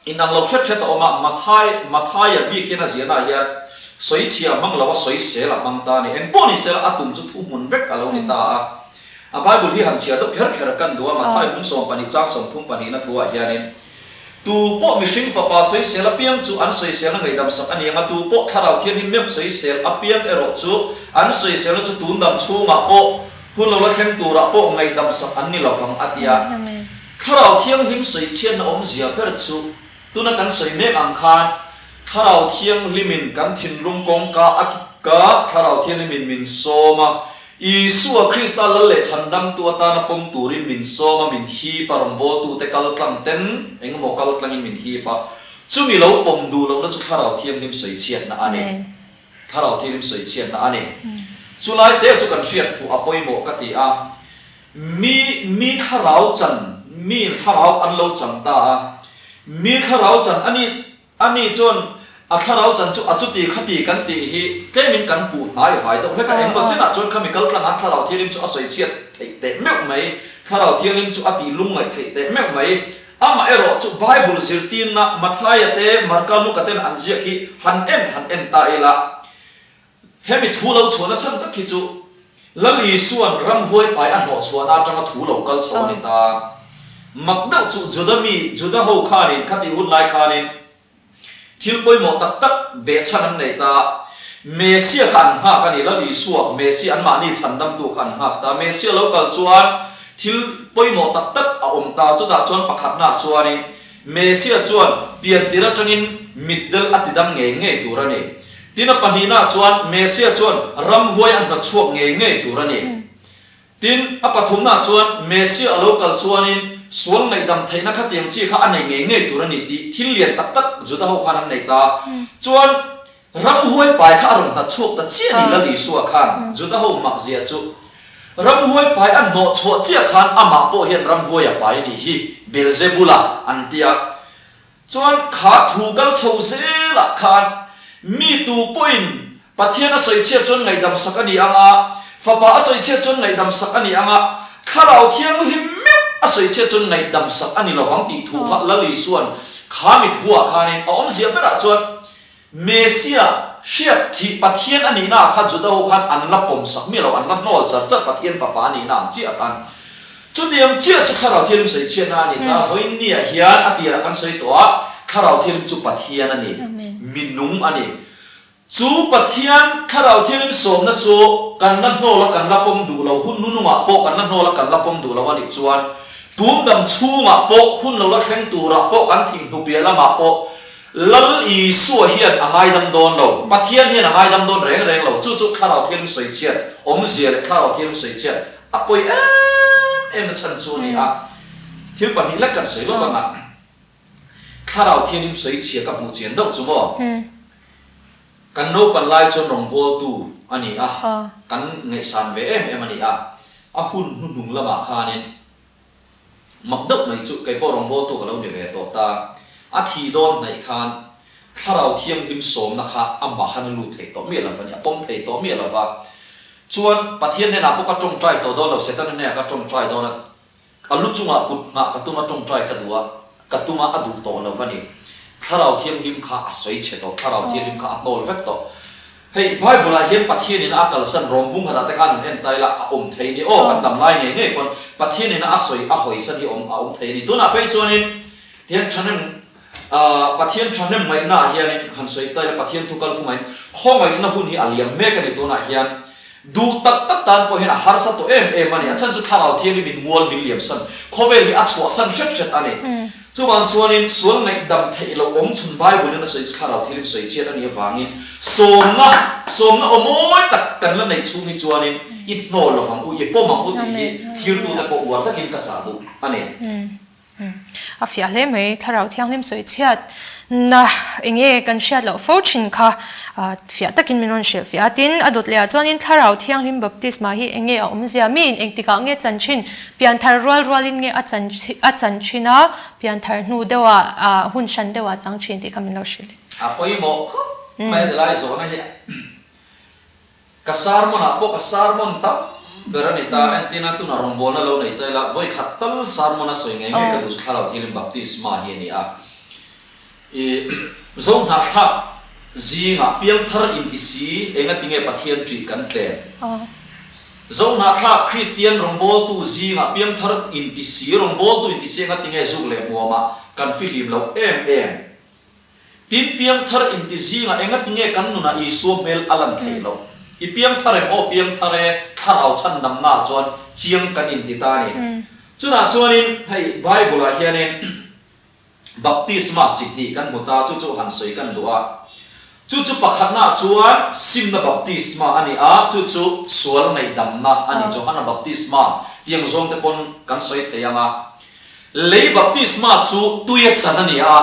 Inang lo hret hret a awm a, Mathai, Mathaia bik hian a ziahnaah hian sawichhia a hmang lo a, sawisel a hmang ta a ni. Eng pawh ni sela a tum chu thuhmun vek a lo ni ta a. A Bible hi han chhiar deuh kher kher kan duh a, Mathai bung 12 chang 32 na thuah hianin, Tu pawh mihring fapa sawisel apiang chu an sawiselna ngaihdam sak a ni ang a, tu pawh thlarau thianghlim meuh sawisel apiang erawh chu an sawiselna chu tun dam chhungah pawh hun lo la thleng turah pawh ngaihdam sak an ni lovang a ti a. Thlarau Thianghlim sawichhiatna awmzia ber chu tuna kan sawi mek ang khan Thlarau Thianghlimin kan thinlung kawngka a kik a, Thlarau Thianghlimin min sawm a, Isua Krista lal leh chhandamtu atana pawm turin min sawm a, min hip a, rawngbawltute kal tlang ten engemaw kal tlangin min hip a, chumi lo pawm duh lohna chu Thlarau Thianghlim sawichhiatna a ni. Thlarau Thianghlim sawichhiatna a ni. Chulai te chu kan hriat fuh a pawimawh ka ti a. Mi, mi thlarau chan, mi thlarau an lo chang ta a. Mi thlarau chan a ni, a ni chuan a thlarau chan chu a chuti khati kan tih hi tlemin kan puh hnai vai deuh hlek a. Engmaw chinah chuan khami kal tlang an thlarau thianghlim chu a sawi chhiat theih teh meuh mai, thlarau thianghlim chu a tih lungngaih theih teh meuh mai. Amah erawh chu Bible zirtirna Mathaia te, Marka, Luka ten an ziak hi han en han en ta ila. Hemi thu lo chhuahna chhan tak hi chu Lal Isua'n ramhuai pai a hnawhchhuahna atanga thu lo kal chho a ni ta. Mak deuh chu Juda mi, Juda ho khanin khatih hun lai khanin thil pawimawh tak tak behchhan an nei ta. Mesia kha an nghak a ni, Lal Isua, Mesia anmahni chhandamtu kha an nghak ta. Mesia lo kal chuan thil pawimawh tak tak a awm ta, chutah chuan pakhatnaah chuanin Mesia chuan piantir atangin mitdel a tidam ngei ngei tur a ni. Tin, a pahnihnaah chuan Mesia chuan ramhuai a hnawtchhuak ngei ngei tur a ni. Tin, a pathumnaah chuan Mesia a lo kal chuanin sual ngaihdam theihna khatiang chi kha a nei ngei ngei tur a ni tih thil lian tak tak Juda ho khan an nei ta. Chuan, Ramhuai pai kha a rawn hnatchhuak ta chiah ni Lal Isua khan Juda ho mahzia chu Ramhuai pai a hnawhchhuah chiah khan amah pawh hian Ramhuai a pai nih hi Beelzebula an ti a. Chuan kha thu kal chho zelah khan mi tu pawhin Pathian a sawichhiat chuan ngaihdam sak a ni ang a, Fapa a sawichhiat chuan ngaihdam sak a ni ang a, Thlarau Thianghlim meuh a sawichhiat chuan ngaihdam sak a ni lovang tih thu kha Lal Isua'n kha mi thuah khanin a awmzia berah chuan Mesia, hriat thih Pathian a nihna ah kha Juda ho khan an la pawm sak miah lo, an la hnawl char char Pathian fapa a nihna ang chiah khan. Chutiang chiah chu Thlarau Thianghlim sawichhiatna a ni ta. Vawiin ni ah hian a tirah kan sawi tawh a, Thlarau Thianghlim chu Pathian a ni, minung a ni. Chu Pathian Thlarau Thianghlim sawmna chu kan la hnawl a, kan la pawm duh lo, hun nunungah pawh kan la hnawl a, kan la pawm duh lo a nih chuan tun dam chhungah pawh, hun lo la thleng turah pawh, kan thihhnupiah lamah pawh Lal Isua hian a ngaidam dawn lo, Pathian hian a ngaidam dawn reng reng lo, chu chu Thlarau Thianghlim sawichhiat awmzia leh Thlarau Thianghlim sawichhiat a pawi em em na chhan chu a ni a. Thil pahnih lek kan sawi lawk ang a, Thlarau Thianghlim sawichhia ka hmuh chian deuh chu maw? Kan naupan lai chuan rawngbawltu a ni a, kan ngaihsan ve em em a ni a. A hun hnuhnung lamah khanin mak deuh mai chu kei pawh rawngbawltu ka lo ni ve tawh ta. A thih dawn hnaih khan Thlarau Thianghlim sawmna kha amah khan a lut thei tawh miah lova ni, a pawm thei tawh miah lova. Chuan Pathian hnenah pawh ka tawngtai tawh dawn lo, Setana hnenah ka tawngtai dawn a, a lu chungah kut nghah ka tum a, tawngtai ka duh a, ka tum a, a duh tawh lo va ni. Thlarau Thianghlim kha a sawi chhe tawh, Thlarau Thianghlim kha a hnawl vek tawh. Hei Bible ah hian Pathian in a kalsan rawng bung khatah te khan an en ta ila a awm thei ni aw kan dam lai ngei ngei pawn Pathian in a sawi a hawisan hi awm a awm thei ni. Tunah phei chuanin tihian thahnem ah Pathian thahnem ngaihna ah hianin han sawi ta ila Pathian thu kal phungah in khawngaihna hun hi a liam mek a ni tunah hian duh tak tak tan pawh hian a harsa tawh em em a ni. A chhan chu Thlarau Thianghlim in mual min liamsan khawvel hi a chhuahsan hret hret a ni. Chuvang chuanin sual ngaihdam theih loh awm chhun Bible-in a sawi chu Thlarau Thianghlim sawi chhiat a nih avangin sawmna, sawmna aw mawi tak kan la neih chhung hi chuanin i hnawl lovang u, i pawm ang u tih hi thirtute pawh uar takin ka chah duh a ni. A fiah hle mai, Thlarau Thianghlim sawi chhiat na enge kan hriat loh fo thin kha fiah takin min rawn hrilh fiah a. Tin, a dawt lehah chuanin Thlarau Thianghlim baptisma hi enge a awmzia? Miin engtikah nge chan thin? Pianthar rual rualin nge a chan a chan thin a, pianthar hnu deuhah hun hran deuhah chang thin tih kha min lo hrilh. A pawimawh khawp mai tilai zawhna hi ka sermon ah pawh ka sermon tam ber a ni ta, entirna tunah rawngbawlna lo nei ta ila vawi khat tal sermon a sawi ngei ngei ka duh chu Thlarau Thianghlim Baptisma hi a ni a. I Zohnahthlak zingah piangthar inti si engatinge Pathian ṭih kan tlem? Zohnahthlak Kristian rawngbawltu zingah piangthar inti si, rawngbawltu inti si engatinge zuk leh hmuamah kan fihlim loh em em? Tin, piangthar inti zingah engatinge kan nunah Isua hmel a lan theih loh? I piangthar em? Aw piangthar e, thlarau chhandamnaah chuan chiang kan inti ta a ni. Chunah chuanin hei Bible-ah hianin. Baptisma chi hnih kan hmu ta, chu chu han sawi kan duh a. Chu chu pakhatnaah chuan simna baptisma a ni a, chu chu sual ngaihdamna a ni. Johana baptisma tiang zawng te pawn kan sawi thei ang a. Lei baptisma chu tuia chan a ni a,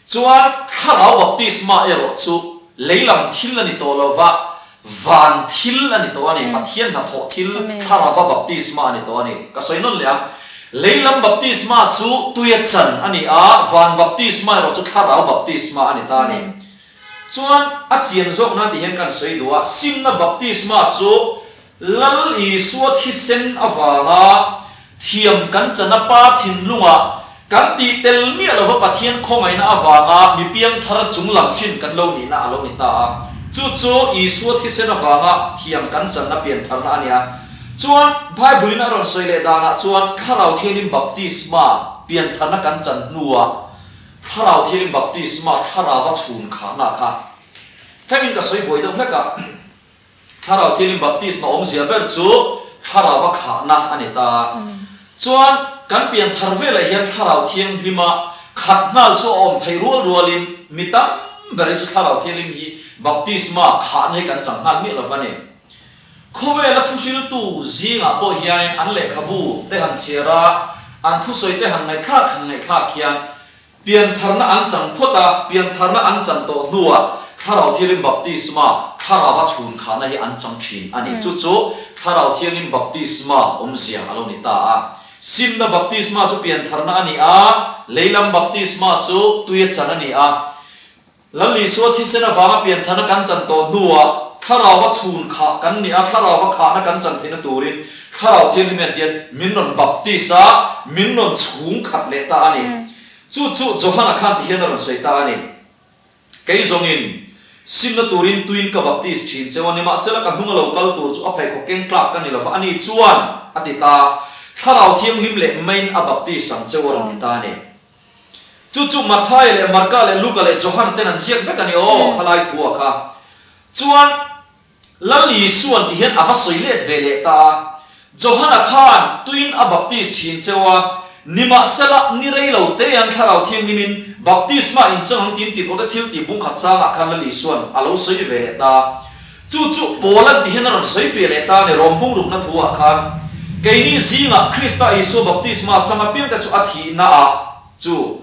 chuan thlarau baptisma erawh chu lei lam thil a ni tawh lo va, van thil a ni tawh a ni, Pathian hnathawh thil, thlarauva baptisma a ni tawh a ni. Ka sawi nawn leh ang, lei lam baptisma chu tuia chan a ni a, van baptisma erawh chu thlarau baptisma a ni ta a ni. Chuan a chian zawk nan tih hian kan sawi duh a, simna baptisma chu Lal Isua thisen avanga thiam kan chana Pa thinlungah kan tih tel miah lova Pathian khawngaihna avanga mi piangthar chung lam hrin kan lo nihna a lo ni ta a. Chu chu Isua thisen avanga thiam kan channa piantharna a nia. Chuan Bible-in a rawn sawi leh danah chuan Thlarau Thianghlim baptisma piantharna kan chan hnuah Thlarau Thianghlim baptisma Thlarauva chhun khahna kha thlengin ka sawi buai deuh hlek a. Thlarau Thianghlim baptisma awmzia ber chu Thlarauva khahna a ni ta. Chuan kan pian thar velah hian Thlarau Thianghlima khat nghal chu a awm theih rual rualin mi tam ber hi chu Thlarau Thianghlim hi baptisma khahna hi kan chang nghal miah lo va ni. Khawvela thuhriltu zingah pawh hianin an lehkhabu te han chhiar a, an thusawi te han ngaihthlak han ngaihthlak hian Piantharna an chang phawt a, piantharna an chan tawh hnuah Thlarau Thianghlim baptisma, Thlarauva chhun khahna hi an chang thin a ni. Chu chu Thlarau Thianghlim baptisma awmzia a lo ni ta a. Simna baptisma chu piantharna a ni a, leilam baptisma chu tuia chan a ni a. Lal Isua thisen avanga piantharna kan chan tawh hnuah Thlarauva chhun khah kan ni a, Thlarauva khahna kan chan theihna turin Thlarau Thianghlim hian tian min rawn baptis a, min rawn chhung khat leh ta a ni. Chu chu Johana khan ti hian a rawn sawi ta a ni. Kei zawngin simna turin tuin ka baptis thin cheu a, nimahsela ka hnunga lo kal tur chu a pheikhawk keng tlak ka ni lova, ani chuan a ti ta, Thlarau Thianghlim leh maiin a baptis ang cheu a rawn ti ta a ni. Chu chu Mathaia leh Marka leh Luka leh Johana ten an ziak vek a ni aw, khalai thu a kha. Chuan Lal Isuan ti hian a va sawi let ve leh ta a. Johana khan tuin a baptis thin cheu a, nimahsela ni rei lo te an Thlarau Thianghlimin baptisma inchang ang tin tih pawh te thil tih bung khat sangah khan Lal Isuan a lo sawi ve leh ta a. Chu chu Paul-a'n ti hian a rawn sawi fiah leh ta a ni, Rom bungrukna thu-ah khan, Keini zingah Krista Isua baptisma chang apiangte chu a thihnaah chu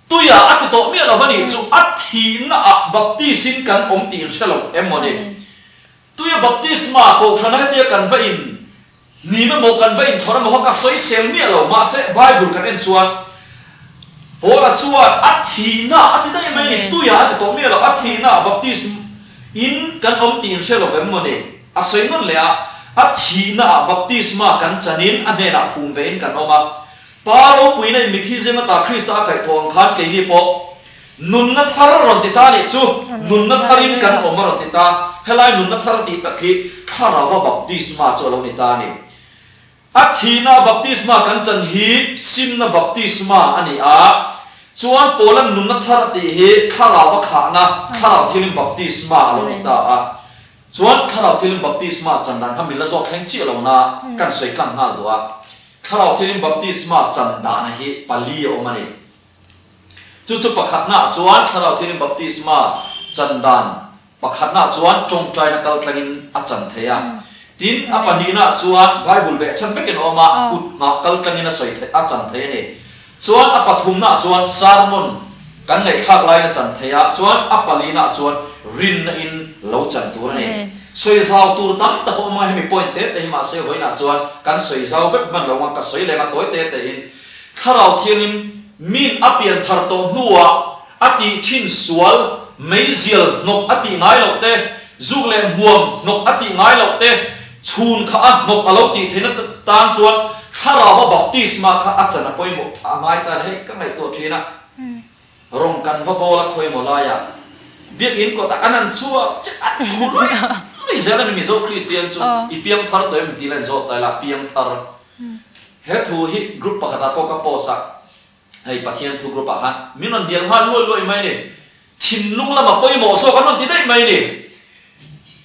tuiah a ti tawh miah lo va nih chu, a thihnaah baptis-in kan awm tih in hre lo em maw ni? Tuia baptisma kohhrana hetia kan va in. Ni me maw kan va inthawrh emaw kha ka sawisel miah lo, mahse Bible kan en chuan Paula chuan a thihna a ti daih mai ni, tuiah a ti tawh miah lo, a thihna baptism in kan awm tih inhre lo vem maw ni? A sawi nawn leh a, a thihna ah baptisma kan chanin a hnenah phum ve in kan awm a, Pa ropuina in mithi zing ata Krista a kaihthawh ang khan keini pawh nunna thar a rawn ti ta nih chu, nunna tharin kan awm a rawn ti ta, helai nunna thar a tih tak hi Thlarauva baptisma chu a lo ni ta a ni. A thihna baptisma kan chan hi simna baptisma a ni a, chuan Paula'n nunna thar a tih hi Thlarauva khahna, Thlarau thilim baptisma a lo ni ta a. Chuan Thlarau thilim baptisma chan dan kha min la zawk thleng chiah lo na kan sawi tlang nghal duh a. Thlarau thilim baptisma chan dana hi pali a awm a ni. Chu chu pakhatnaah chuan Thlarau thilim baptisma chan dan Pakhatnaah chuan tawngtaina kal tlangin a chan thei a. Tin, a pahnihnaah chuan Bible behchhan vekin a awm a, kut nghah kal tlangin a sawi theih, a chan thei a ni. Chuan a pathumnaah chuan sermon kan ngaihthlak laiin a chan thei a, chuan a palinaah chuan rinna in lo chan tur a ni. Sawi zau tur tam tak a awm a, hemi point te te hi mahse vawiinah chuan kan sawi zau vek hman lo ang a, ka sawi leng a tawi te te in Thlarau Thiangin min a pian thar tawh hnuah A tih thin sual, meizial hnawk a tih ngai loh te, zuk leh hmuam hnawk a tih ngai loh te, chhun kha a hnawk a lo tih theihna tan chuan thlarauva baptisma kha a chan a pawimawh a ngai ta a ni. Hei ka ngaihtuah thin a, rawng kan va bawl a khawimaw laiah biakinn kawtah an han chhuak che an khu luih luih zel a ni Mizo Kristian chu i piang thar tawh em tih la inzawt ta ila piang thar. He thu hi group pakhatah pawh ka post a. Hei Pathian thu group ah khan min rawn dial nghal luai luai mai a ni. Thinlung lama pawimawh zawk an rawn ti daih mai a ni.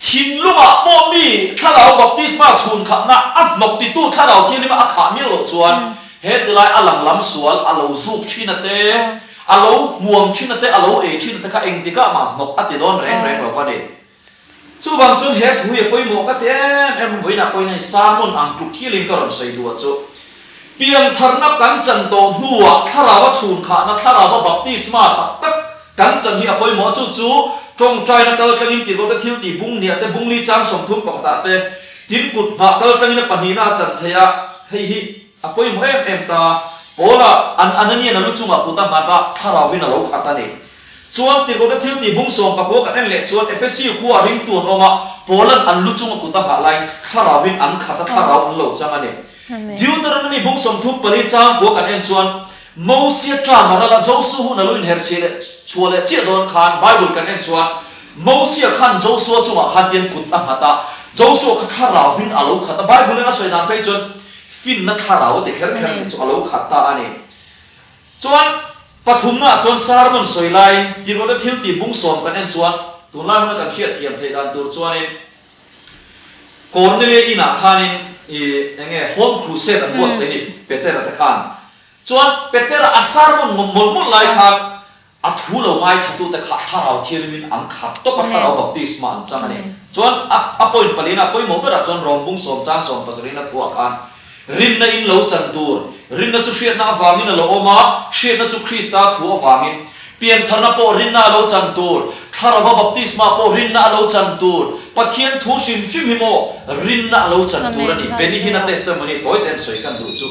Thinlungah pawh mi thlarau baptisma chhun khahna a hnawk titu thlarau thianghlim a khah miau loh chuan he tilai a lang lam sual a lo zuk thin a te, a lo hmuam thin a te, a lo ei thin a te kha engtikah mah hnawk a ti dawn reng reng lo va ni. Chuvang chuan he thu hi a pawimawh ka ti em em, vawiinah pawhin hei sermon ang tluk hialin ka rawn sawi duh a chu. Piantharna kan chan tawh hnuah thlarau a chhunkhahna, thlarau a baptisma tak tak kan chan hi a pawimawh a, chu chu tawngtaina kal tlangin tirhkoh te thil tih bung hniah te, bungli chang 31 ah te, tin kut nghah kal tlangin a pahnihna a chan theih a, hei hi a pawimawh em em ta. Paula an Ananian a lu chungah kut a nghat a, thlarauvin a lo khat a ni. Chuan tirhkohte thil tih bung 19 kan en leh chuan Efesi khua ringtu an awm a, Paula'n an lu chunga kut a nghah laiin thlarauvin an khat a, thlarau an lo chang a ni. Deuteronomy bung 34 chang kua kan en chuan Mosia tlang a ral a, Josua hun a lo inher chhiah leh chhuah leh chiah dawn khan Bible kan en chuan Mosia khan Josua chungah khan tian kut a nghat a, Josua kha thlarauvin a lo khat a, Bible in a sawi dan phei chuan finna thlarau a ti kher kher a ni chu a lo khat ta a ni. Chuan pathumnaah chuan sermon sawi laiin tirhawte thil tih bung sawm kan en chuan tunlai huna kan hriat thiam theih dan tur chuanin Cornelia inah khanin ih eng nge home crusade an buatsaih ni Petera te khan. Chuan Petera a sermon mawlh mawlh lai khan A thu lo ngaithlatute kha thlarau thianghlimin an khat tawp a, thlarau baptisma an chang a ni. Chuan a a point palina a pawimawh berah chuan Rom bung sawm chang sawm pasarihna thuah khan rinna in lo chan tur, rinna chu hriatna avangin a lo awm a, hriatna chu Krista thu avangin. Piantharna pawh rinna a lo chan tur, thlarauva baptisma pawh rinna a lo chan tur, Pathian thu hrim hrim hi maw rinna a lo chan tur a ni. Benny Hinn-a testimony tawi te an sawi kan duh chu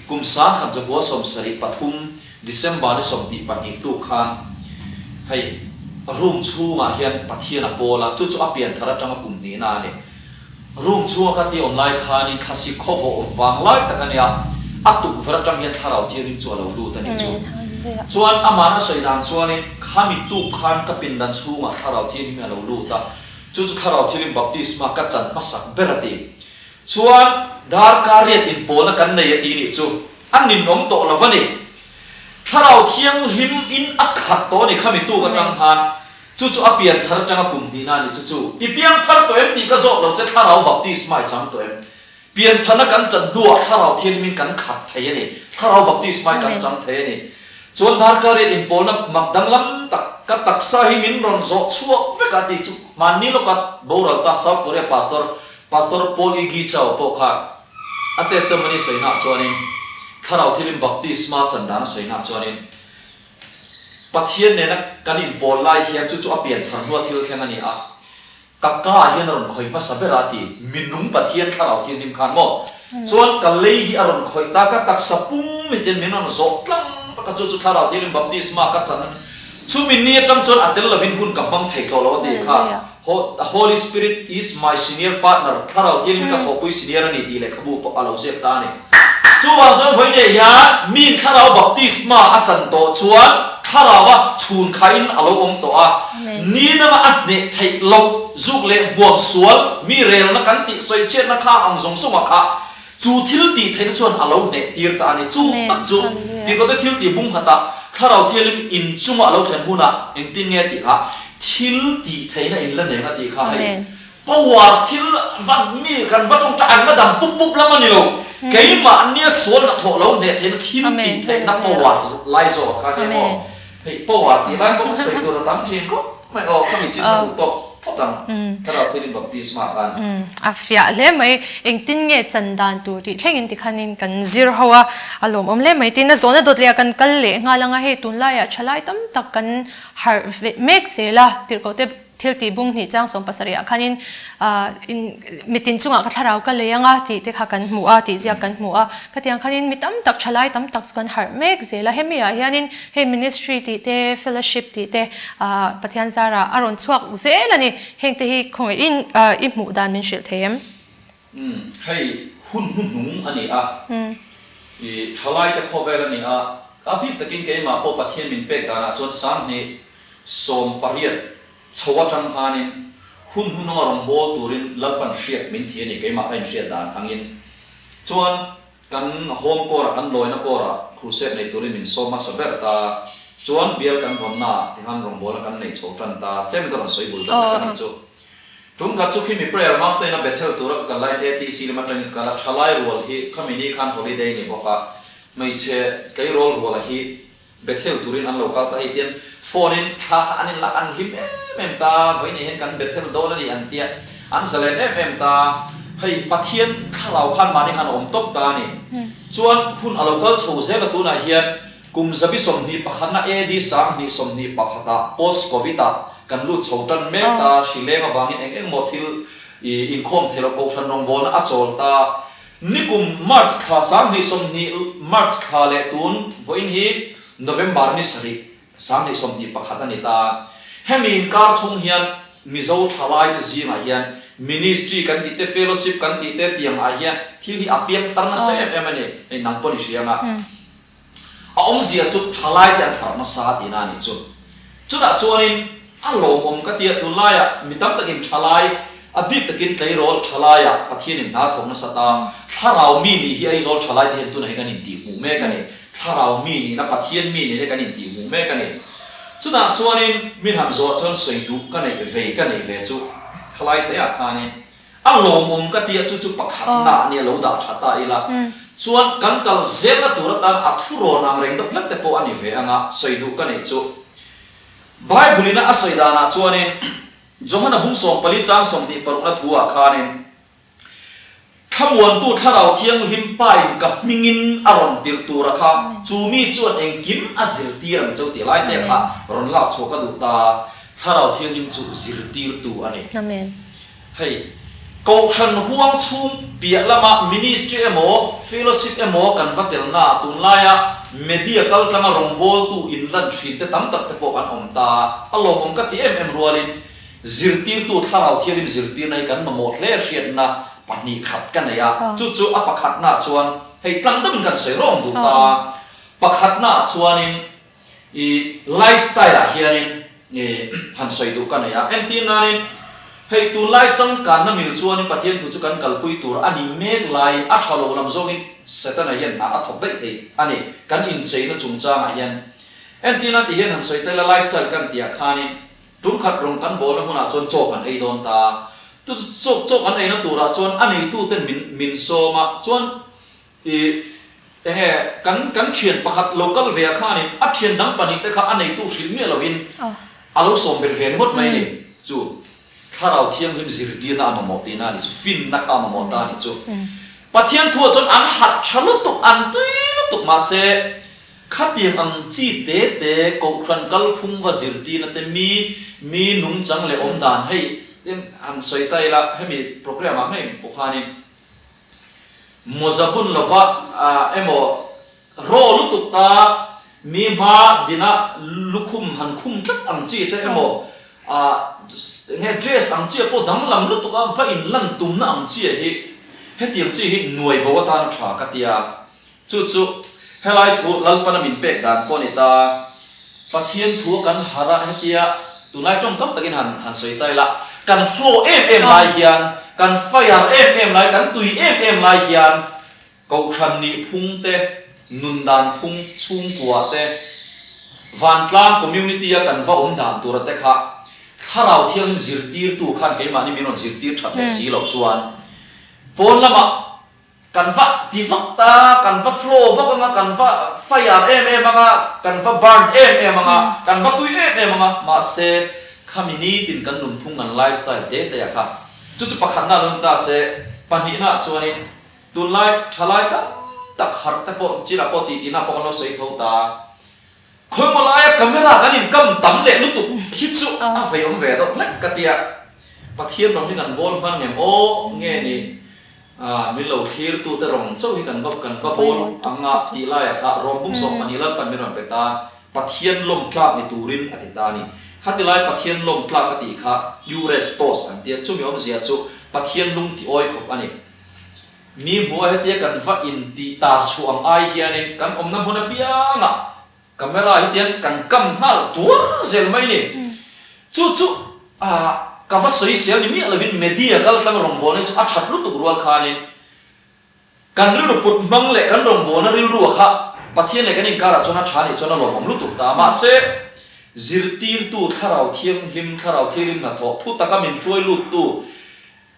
kum 1973, December ni 22 tuk khan hei room chhungah hian Pathian a pawl a, chu chu a pian thar atanga kum hnihna a ni. Room chhunga ka ti awm lai khanin thlasi khawvawh vang lai tak a nia, a tukverh atang hian thlarau thianghlim chu a lo lut a nih chu. Chuan amahna sawi dan chuanin khami tuk khan ka pindan chhungah thlarau thianghlim hi a lo lut a, chu chu thlarau thianghlim baptisma ka chan hmasak ber a ti. Chuan darkar riat inpawlna kan nei a ti nih chu. A ninawm tawh lo a ni. Thlarau Thianghlim in a khat tawh a ni khami tuk atang khan. Chu chu a pian thar atanga kum hnihna a ni chu chu. I piang thar tawh em tih ka zawt lo che Thlarau baptisma i chang tawh em? Pian tharna kan chan hnuah Thlarau Thianghlim in kan khat thei a ni. Thlarau baptisma i kan chang thei a ni. Chuan darkar riat inpawlna mak danglam tak ka taksa hi min rawn zawh chhuak vek a tih chu hmanni lawka boral ta South Korea Pastor Pastor Paul E. Gi Chao pawh khan A testimony sawinaah chuanin, Thlarau thilin baptisma chan dan a sawinaah chuanin, Pathian nena kan inpawl lai hian chu chu a pian thar hnua thil thleng a ni a, ka ka hian a rawn khawi hmasa ber a ti, minung Pathian Thlarau Thianghlim khan maw? Chuan ka lei hi a rawn khawih ta, ka taksa pum hi tian min rawn zawh tlang vak a, chu chu Thlarau Thianghlim baptisma ka chan a ni. Chumi ni atang chuan a tel lovin hun ka hmang thei tawh lo a tih kha. Holy Spirit is my senior partner, Thlarau Thianghlim ka thawhpui senior a ni tih lehkhabu pawh a lo ziak ta a ni. Chuvang chuan vawiin hian miin Thlarau baptisma a chan tawh chuan Thlaraua chhun khain a lo awm tawh a, ni danga a hneh theih loh zuk leh hmuam sual mi relna kan tih sawichhiatna khang ang zawng zawngah kha chu thil tih theihna chuan a lo hneh tir ta a ni. Chu tak chu Timote thil tih bung khatah Thlarau Thianghlim in chunga a lo thlen hunah engtin nge tih kha thil tih theihna in la neng a tih kha hei Power thil va mi kan va tawngtai an va dam pup pup lam a ni lo. Keimahnia sual hnathawh lo hneh theihna thil tih theihna power lai zawk kha nia maw. Hei power tih lai pawh kha sawi tur a tam thin khawp mai aw khami chin kha duh tawk phawt ang Thlarau Thianghlim Baptisma khan. A fiah hle mai. Engtin nge chan dan tur tih thlengin tikhanin kan zir ho a, a lawmawm hle mai. Tin a zawhna dawt leh ah kan kal leh nghal ang a, hei tunlaiah thalai tam tak kan harh mek zel a, tirhkoh te Thil tih bung hnih chang 70 ah khanin mitin chungah ka thlarau ka lei anga tih te kha kan hmu a, tih ziak kan hmu a. Khatiang khanin mi tam tak, thalai tam tak chu kan harh mek zel a. Hemi ah hianin hei ministry tih te, fellowship tih te Pathian zarah a rawn chhuak zel a ni. Heng te hi khawngaihin i hmuh dan min hrilh thei em? Umm, hei hun hnuhnung a ni a, i thalai te khawvel a ni a, a bik takin keimah pawh Pathian min pek danah chuan 2018 chho atang khanin hun hnuhnunga rawn bawl turin Lalpan hriat min thi a ni, keimah ka inhriat dan angin chuan kan home kawrah kan lawina kawrah crusade nei turin min sawm hmasa ber ta, chuan bial kan vawnnaah tikhan rawngbawlna kan nei chho tan ta, tlem ka rawn sawi bul ber hlek a nih chu. Tum khat chu khimi prayer mountain a Bethel tura ka kal laiin ATC lam atangin ka kal a, thalai rual hi khami ni khan holiday ni bawk a, hmeichhe tleirawl ruala hi Bethel turin an lo kal ta hei tian phone in thla kha an inlak an hlim em em ta, vawiin ah hian kan Bethel dawn a ni an tia, an zalen em em ta, hei Pathian thlarau khan mahni khan a awm tawp ta a ni. Chuan hun a lo kal chho zel a tunah hian Kum 21na AD 2021 ah post covid ah kan lut chho tan mek ta, hrileng avangin eng eng maw thil i inkhawm thei lo, kohhran rawngbawlna a chawl ta. Nikum March thla 2020 March thla leh tun vawiin hi November ni sarih 2021 a ni ta. Hemi inkar chhung hian Mizo thalaite zingah hian ministry kan tih te, fellowship kan tih te tiang ah hian thil hi a piang thar nasa em em a ni, hei nang pawh ni hria anga. A awmzia chu thalaite an harh nasa tihna a nih chu. Chutah chuanin a lawmawm ka tia tunlaiah mi tam takin thalai, a bik takin tleirawl thalaiah Pathianin hna thawk nasa ta, thlarau mi nih hi Aizawl thalaite hian tunah hi kan intihhmuh mek a ni. Thlarau mi nihna, Pathian mi nihna kan intihhmuh mek a ni. Chutah chuanin min han zawh chuan sawi duh ka neih ve ka neih ve chu thalaite ah khanin A lawmawm ka tia chu chu pakhatna nia lo dah tha ta ila chuan kan kal zelna tur atan a thurawn ang reng deuh hlek te pawh a ni ve anga sawi duh ka neih chu. Bible ina a sawi danah chuanin Johana bung 14 chang 26 na thu ah khanin Thlamuantu Thlarau Thianghlim Pain ka hmingin a rawn tirh tura kha chu mi chuan engkim a zirtir ang cheu tih lai te kha rawn lak chhuak a duh ta. Thlarau Thianghlim chu zirtirtu a ni. Amen. Hei, Kohhran huang chhung piah lama ministry emaw, fellowship emaw kan va tel na, tunlaia media kaltlanga rawngbawltu inlan thin te tam tak te pawh kan awm ta. A lawmawm ka ti em em rualin, zirtirtu Thlarau Thianghlim zirtirna hi kan mamawh hle hriatna pahnih khat ka nei a. Chu chu a pakhatnaah chuan, hei tlang deuhin kan sawi rawng duh ta. Pakhatnaah chuanin, I lifestyle ah hianin i han sawi duh ka nei a, entir nanin hei tunlai changkanna mil chuanin Pathian thu chu kan kalpui tur a ni mek laiin a tha lo lam zawngin Setana hian hna a thawk daih thei a ni kan incheina chungchangah hian. Entir nan ti hian han sawi ta ila lifestyle kan tih ah khanin tum khat rawng kan bawlna hmunah chuan chaw kan ei dawn ta, chu chaw kan eina turah chuan a neituten min min sawm a chuan I enge kan kan thian pakhat lo kal ve a khanin a thian dang pahnih te kha a neitu hrilh miah lovin a lo sawm belh ve ringawt mai a ni. Chu Thlarau Thianghlim zirtirna a mamawh tihna a ni chu, finna kha a mamawh ta a ni chu. Pathian thuah chuan an hat tha lutuk, an tui lutuk mahse khatiang ang chi te te Kohhran kalphung va zirtirna te mi mi nungchang leh awmdan hei tin han sawi ta ila hemi programme ah ngei pawh khanin. Mawza bun lova emaw raw lutuk ta mi hma dina lukhum han khum tlat ang chi te emaw enge dress ang chi ah pawh danglam lutuk a va in lan tumna ang chi ah hi hetiang chi hi nuai bo atan a tha ka tia. Chu chu helai thu Lalpana min pek dan pawh a ni ta. Pathian thu a kan harh a hetia tunlai tawngkam takin han han sawi ta ila, kan flow em em lai hian, kan fire em em lai, kan tui em em lai hian Kohhran nih phung te, nun dan phung chhungkua te, vantlang community a kan va awm dan tura te kha Thlarau Thianghlim zirtirtu khan keimahni min rawn zirtir that leh si loh chuan pawn lamah Kan va ti vak ta, kan va flow vak anga, kan va fire em em anga, kan va burn em em anga, kan va tui em em anga, mahse khami nitin kan nunphung kan lifestyle te te a kha. Chu chu pakhatna lo ni ta se, pahnihna ah chuanin tunlai thalai tam tak harh te pawh chinah pawh tih tihna pawh kan lo sawi tho ta. Khawimaw laia camera kan inkam tam leh lutuk hi chu a vei awm ve deuh hlek ka tia. Pathian rawng hi kan bawl hman ngem aw nge ni? Min lo thlirtute rawng chauh hi kan va kan va bawl ang a tih laiah kha rawng bung 12 Lalpan min rawn pe ta, Pathian lawm tlak ni turin a ti ta a ni. Khati lai Pathian lawm tlak a tih kha Eurestos an tia, chumi awmzia chu Pathian lung ti awi khawp a ni. Mi hmuha hetia kan va intih tar chhuah ang ai hianin kan awmna hmun apiangah Camera hi tian kan kam nghal tuar zel mai ni. Chu chu ka va sawi sel ni miah lovin media kal tlang rawngbawlna hi chu a that lutuk rual khanin kan rilru put hmang leh kan rawngbawlna rilrua kha Pathian leh kan inkarah chuan a tha nih chuan a lawmawm lutuk ta. Mahse, zirtirtu thlarau thianghlim, thlarau thianghlim hnathawh thu taka min hruai luttu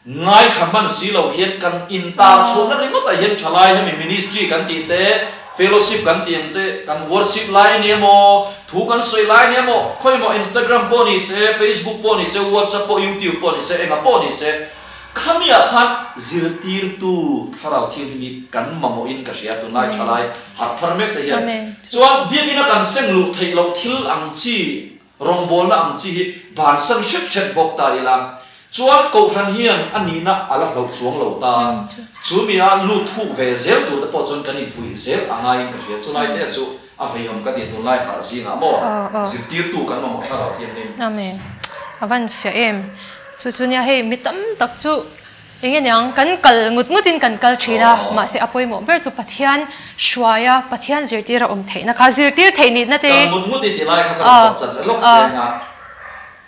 Ngaithla hman si lo hian kan intar chhuahna ringawtah hian thalai hemi ministry kan tih te, fellowship kan tih ang che, kan worship lai a ni emaw, thu kan sawi lai a ni emaw, khawi emaw Instagram pawh ni se, Facebook pawh ni se, WhatsApp pawh, YouTube pawh ni se, enga pawh ni se, khamiah khan zirtirtu thlarau thianghlim hi kan mamawhin ka hria tunlai thalai harh thar mek te hian. Chuan biakina kan seng luh theih loh thil ang chi Rawngbawlna ang chi hi bansan hret hret bawk ta ila chuan Kohhran hian a nihna a la hloh chuang lo ta. Chu mi a lut thuk ve zel tur te pawh chuan kan infuih zel a ngaiin ka hria. Chulai te chu a veiawm ka ti tunlai harh zingah maw zirtirtu kan mamawh thlarau thianghlim. Amen. A van fiah em. Chu chu nia hei mi tam tak chu Eng aniang, kan kal ngut ngutin kan kal thin a, mahse a pawimawh ber chu Pathian hruaia Pathian zirtir a awm theihna kha, zirtir theih nihna te. Kal ngut ngut i tih lai kha ka rawn pawt chat leh lawk cheng a,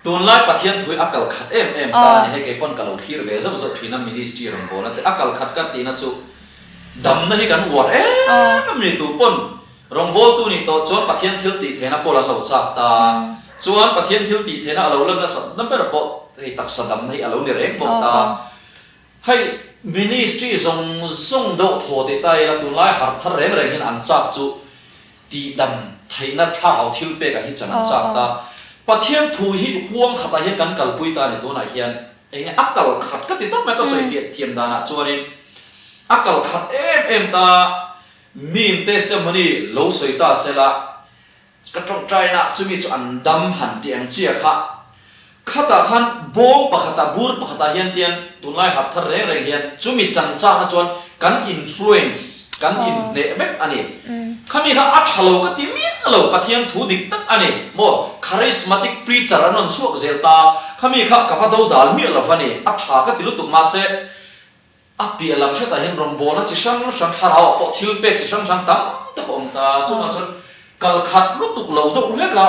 tunlai Pathian thui a kal khat em em ta a ni, hei kei pawn ka lo thlir ve zauh zauh thin a, ministry rawn bawlna te a kal khat ka tihna chu damna hi kan uar em em ni, tu pawn rawngbawltu nih tawh chuan Pathian thil tih theihna kawl an lo chak ta, chuan Pathian thil tih theihna a lo lan nasat na ber pawh hei taksa damna hi a lo ni reng bawk ta. Hei ministry zawng zawng deuh thaw tih ta ila tunlai harh thar reng reng hian an chak chu tihdam theihna thlarau thil pekah hi chan an chak ta. Pathian thu hi huang khatah hian kan kalpui ta a ni tunah hian enge a kal khat ka ti tawp mai ka sawi fiah thiam danah chuanin a kal khat em em ta. Miin testimony lo sawi ta sela, ka tawngtaina chumi chu an dam han ti ang chia kha. Khatah khan bawm pakhatah, bur pakhatah hian tian tunlai harh thar reng reng hian chumi chanchana chuan kan influence, kan inhneh vek a ni. Khami kha a tha lo ka ti miah lo, Pathian thu dik tak a ni. Maw charismatic preacher an rawn chhuak zel ta, khami kha ka va dodal miah lo va ni, a tha ka ti lutuk mahse, A piah lam hretah hian rawngbawlna chi hrang hrang, thlarau ah pawh thil pek chi hrang hrang tam tak a awm ta. Chuvang chuan kal khat lutuk lo deuh hlek a,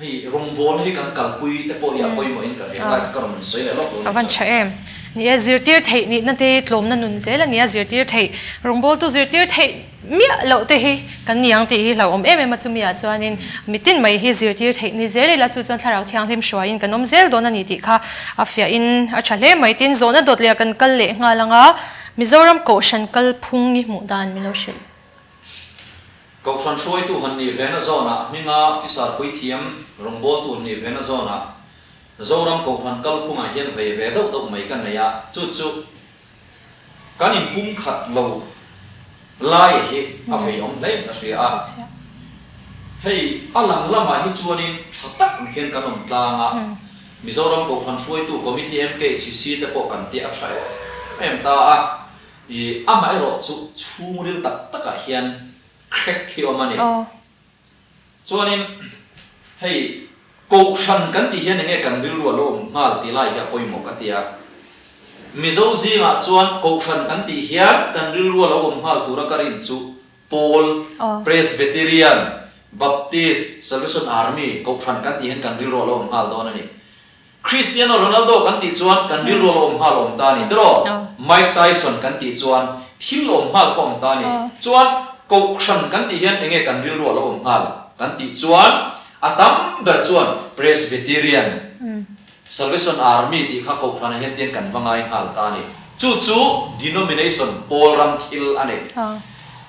hei rawngbawlna hi kan kalpui te pawh hi a pawimawhin ka hria lai ka rawn sawi leh lawk dawn A van tha em. Ni e, zirtir theih nihna te tlawmna nun zel a nia, zirtir theih, rawngbawltu zirtir theih miah loh te hi kan ni ang tih hi hlauhawm em em a, chumi ah chuanin mitin mai hi zirtir theih ni zel ila chu chuan thlarau thianghlim hruaiin kan awm zel dawn a ni tih kha a fiahin a tha hle mai. Tin, zawhna dawt leh ah kan kal leh nghal ang a, Mizoram Kohhran kalphung i hmuh dan min lo hrilh. Kohhran hruaitu han nih vena zawnah hminga fisar puithiam rawngbawltu han nih vena zawnah Zoram Kohhran kalphungah hian vei ve deuh deuh mai ka nei a, chu chu Kan inpum khat lo lai hi a veiawm hle in ka hria a, hei a lang lamah hi chuanin tha tak ang hian kan awm tlang a, Mizoram Kohhran hruaitu Committee MKHCC te pawh kan tih a tha em em ta a, I amaherawhchu chhungril tak takah hian crack hi awm a ni. Chuanin hei Kohhran kan tih hian enge kan rilru a lo awm nghal tih lai hi a pawimawh ka ti a. Mizo zingah chuan Kohhran kan tih hian kan rilru a lo awm nghal tura ka rin chu Pawl, Presbyterian, Baptist, Salvation Army, Kohhran kan tih hian kan rilru a lo awm nghal dawn a ni. Cristiano Ronaldo kan tih chuan kan rilru a lo awm nghal awm ta a ni tiraw? Mike Tyson kan tih chuan thil awm nghal kha awm ta a ni. Chuan Kohhran kan tih hian enge kan rilru a lo awm nghal kan tih chuan a tam ber chuan Presbyterian, Salvation Army tih kha Kohhranah hian tian kan va ngai nghal ta a ni. Chu chu denomination, pawl ram thil a ni.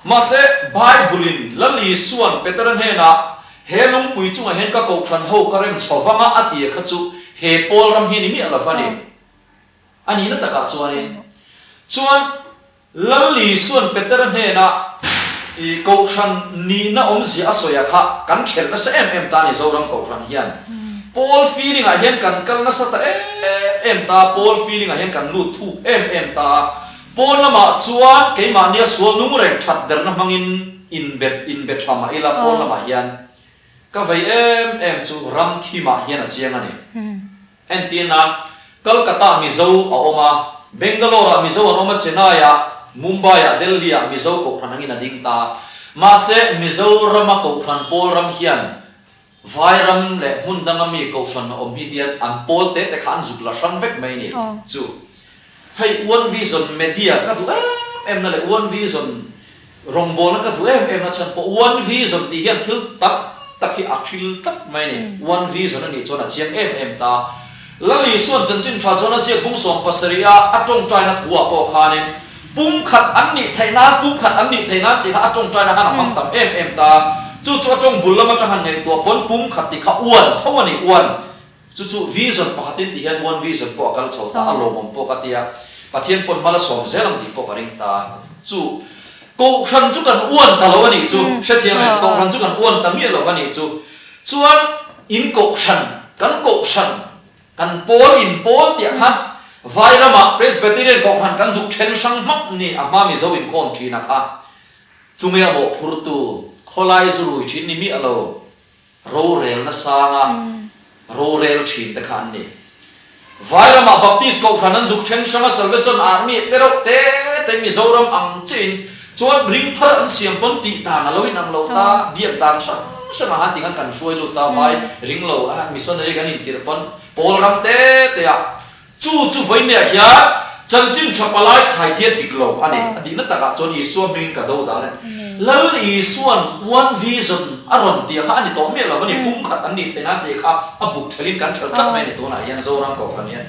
Mahse Bible-in Lal Isua'n Petera hnenah He lungpui chungah hian ka kohhran ho ka rem chho vang a, a tia kha chu he pawl ram hi ni miah lo va ni. A nihna takah chuanin chuan Lal Isua'n Petera hnenah i kohhran nihna awmzia a sawi a kha kan thelh nasa em em ta a ni Zoram kohhran hian. Pawl feeling ah hian kan kal nasa ta em em ta, pawl feeling ah hian kan lut thuk em em ta a. Pawn lamah chuan keimahnia sual nung reng that derna hmangin inbe inbe tha mah ila pawn lamah hian ka vei em em chu ram thimah hian a chiang a ni. Entirna, Kolkata Mizo a awm a, Bangalore-ah Mizo an awm a, Chennai-ah, Mumbai-ah, Delhi-ah Mizo kohhran angin a ding ta. Mahse, Mizorama kohhran pawl ram hian Vai ram leh hmun danga mi kohhran a awm hi tian an pawl te te kha an zuk la hrang vek mai ni chu. Hei One Vision Media ka duh em em na leh One Vision rawngbawlna ka duh em em na chhan pawh One Vision tih hian thil tam tak hi a hril tlat mai ni. One Vision a nih chuan a chiang em em ta. Lal Isua'n chanchin tha chuan a ziak bung 70 a a tawngtaina thuah pawh khanin Pumkhat an nih theih nan, pumkhat an nih theih nan tih kha a tawngtaina khan a hmang tam em em ta. Chu chu a tawng bul lam atang han ngaihtuah pawn pumkhat tih kha uan tho a ni, uan. Chu chu vision pakhatin ti hian one vision pawh a kal chho ta, a lawmawm pawh ka ti a. Pathian pawn hma la sawm zel ang tih pawh ka ring ta. Chu Kohhran chu kan uan ta lo a nih chu, hrethiam em? Kohhran chu kan uan ta miah lo a nih chu. Chuan in Kohhran, kan Kohhran, Kan pawl in pawl tiah khan Vai ramah Presbyterian kohhran kan zuk then hrang hmak ni a hma Mizo inkhawm thin a kha. Chunge a mawhphurtu khawlai zu rui thin ni miah lo rorelna sanga rorel thin te kha an ni. Vai ramah Baptist kohhran an zuk then hrang a Salvation Army te reuh te te Mizoram ang chiah in chuan ring thar an siam pawn tih dan a lo inang lo ta, biak dan hrang hrang ah han ti khan kan hruai lut ta, vai ring lo a missionary kan intirh pawn pawl ram te te ah chu chu vawinia hian chanchin tha palai khai tiat dik lo a ni. A dihna takah chuan Isua hmingin ka do dan a ni. Lal Isua'n one vision a rawn tih kha a ni tawh miah lo a ni, pumkhat an nih theih nan tih kha a buk thelhin kan thelh tlat mai a ni tunah hian Zoram Kohhran hian.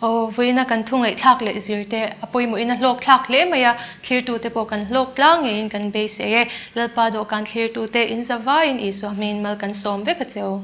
Aw, vawiina kan thu ngaihthlak leh zir te a pawimawhin a hlawk thlak hle mai a, thlirtute pawh kan hlawk tlang ngeiin kan beisei e. Lalpa dawhkan thlirtute in zavaiin Isua hmingin mal kan sawm vek a che u.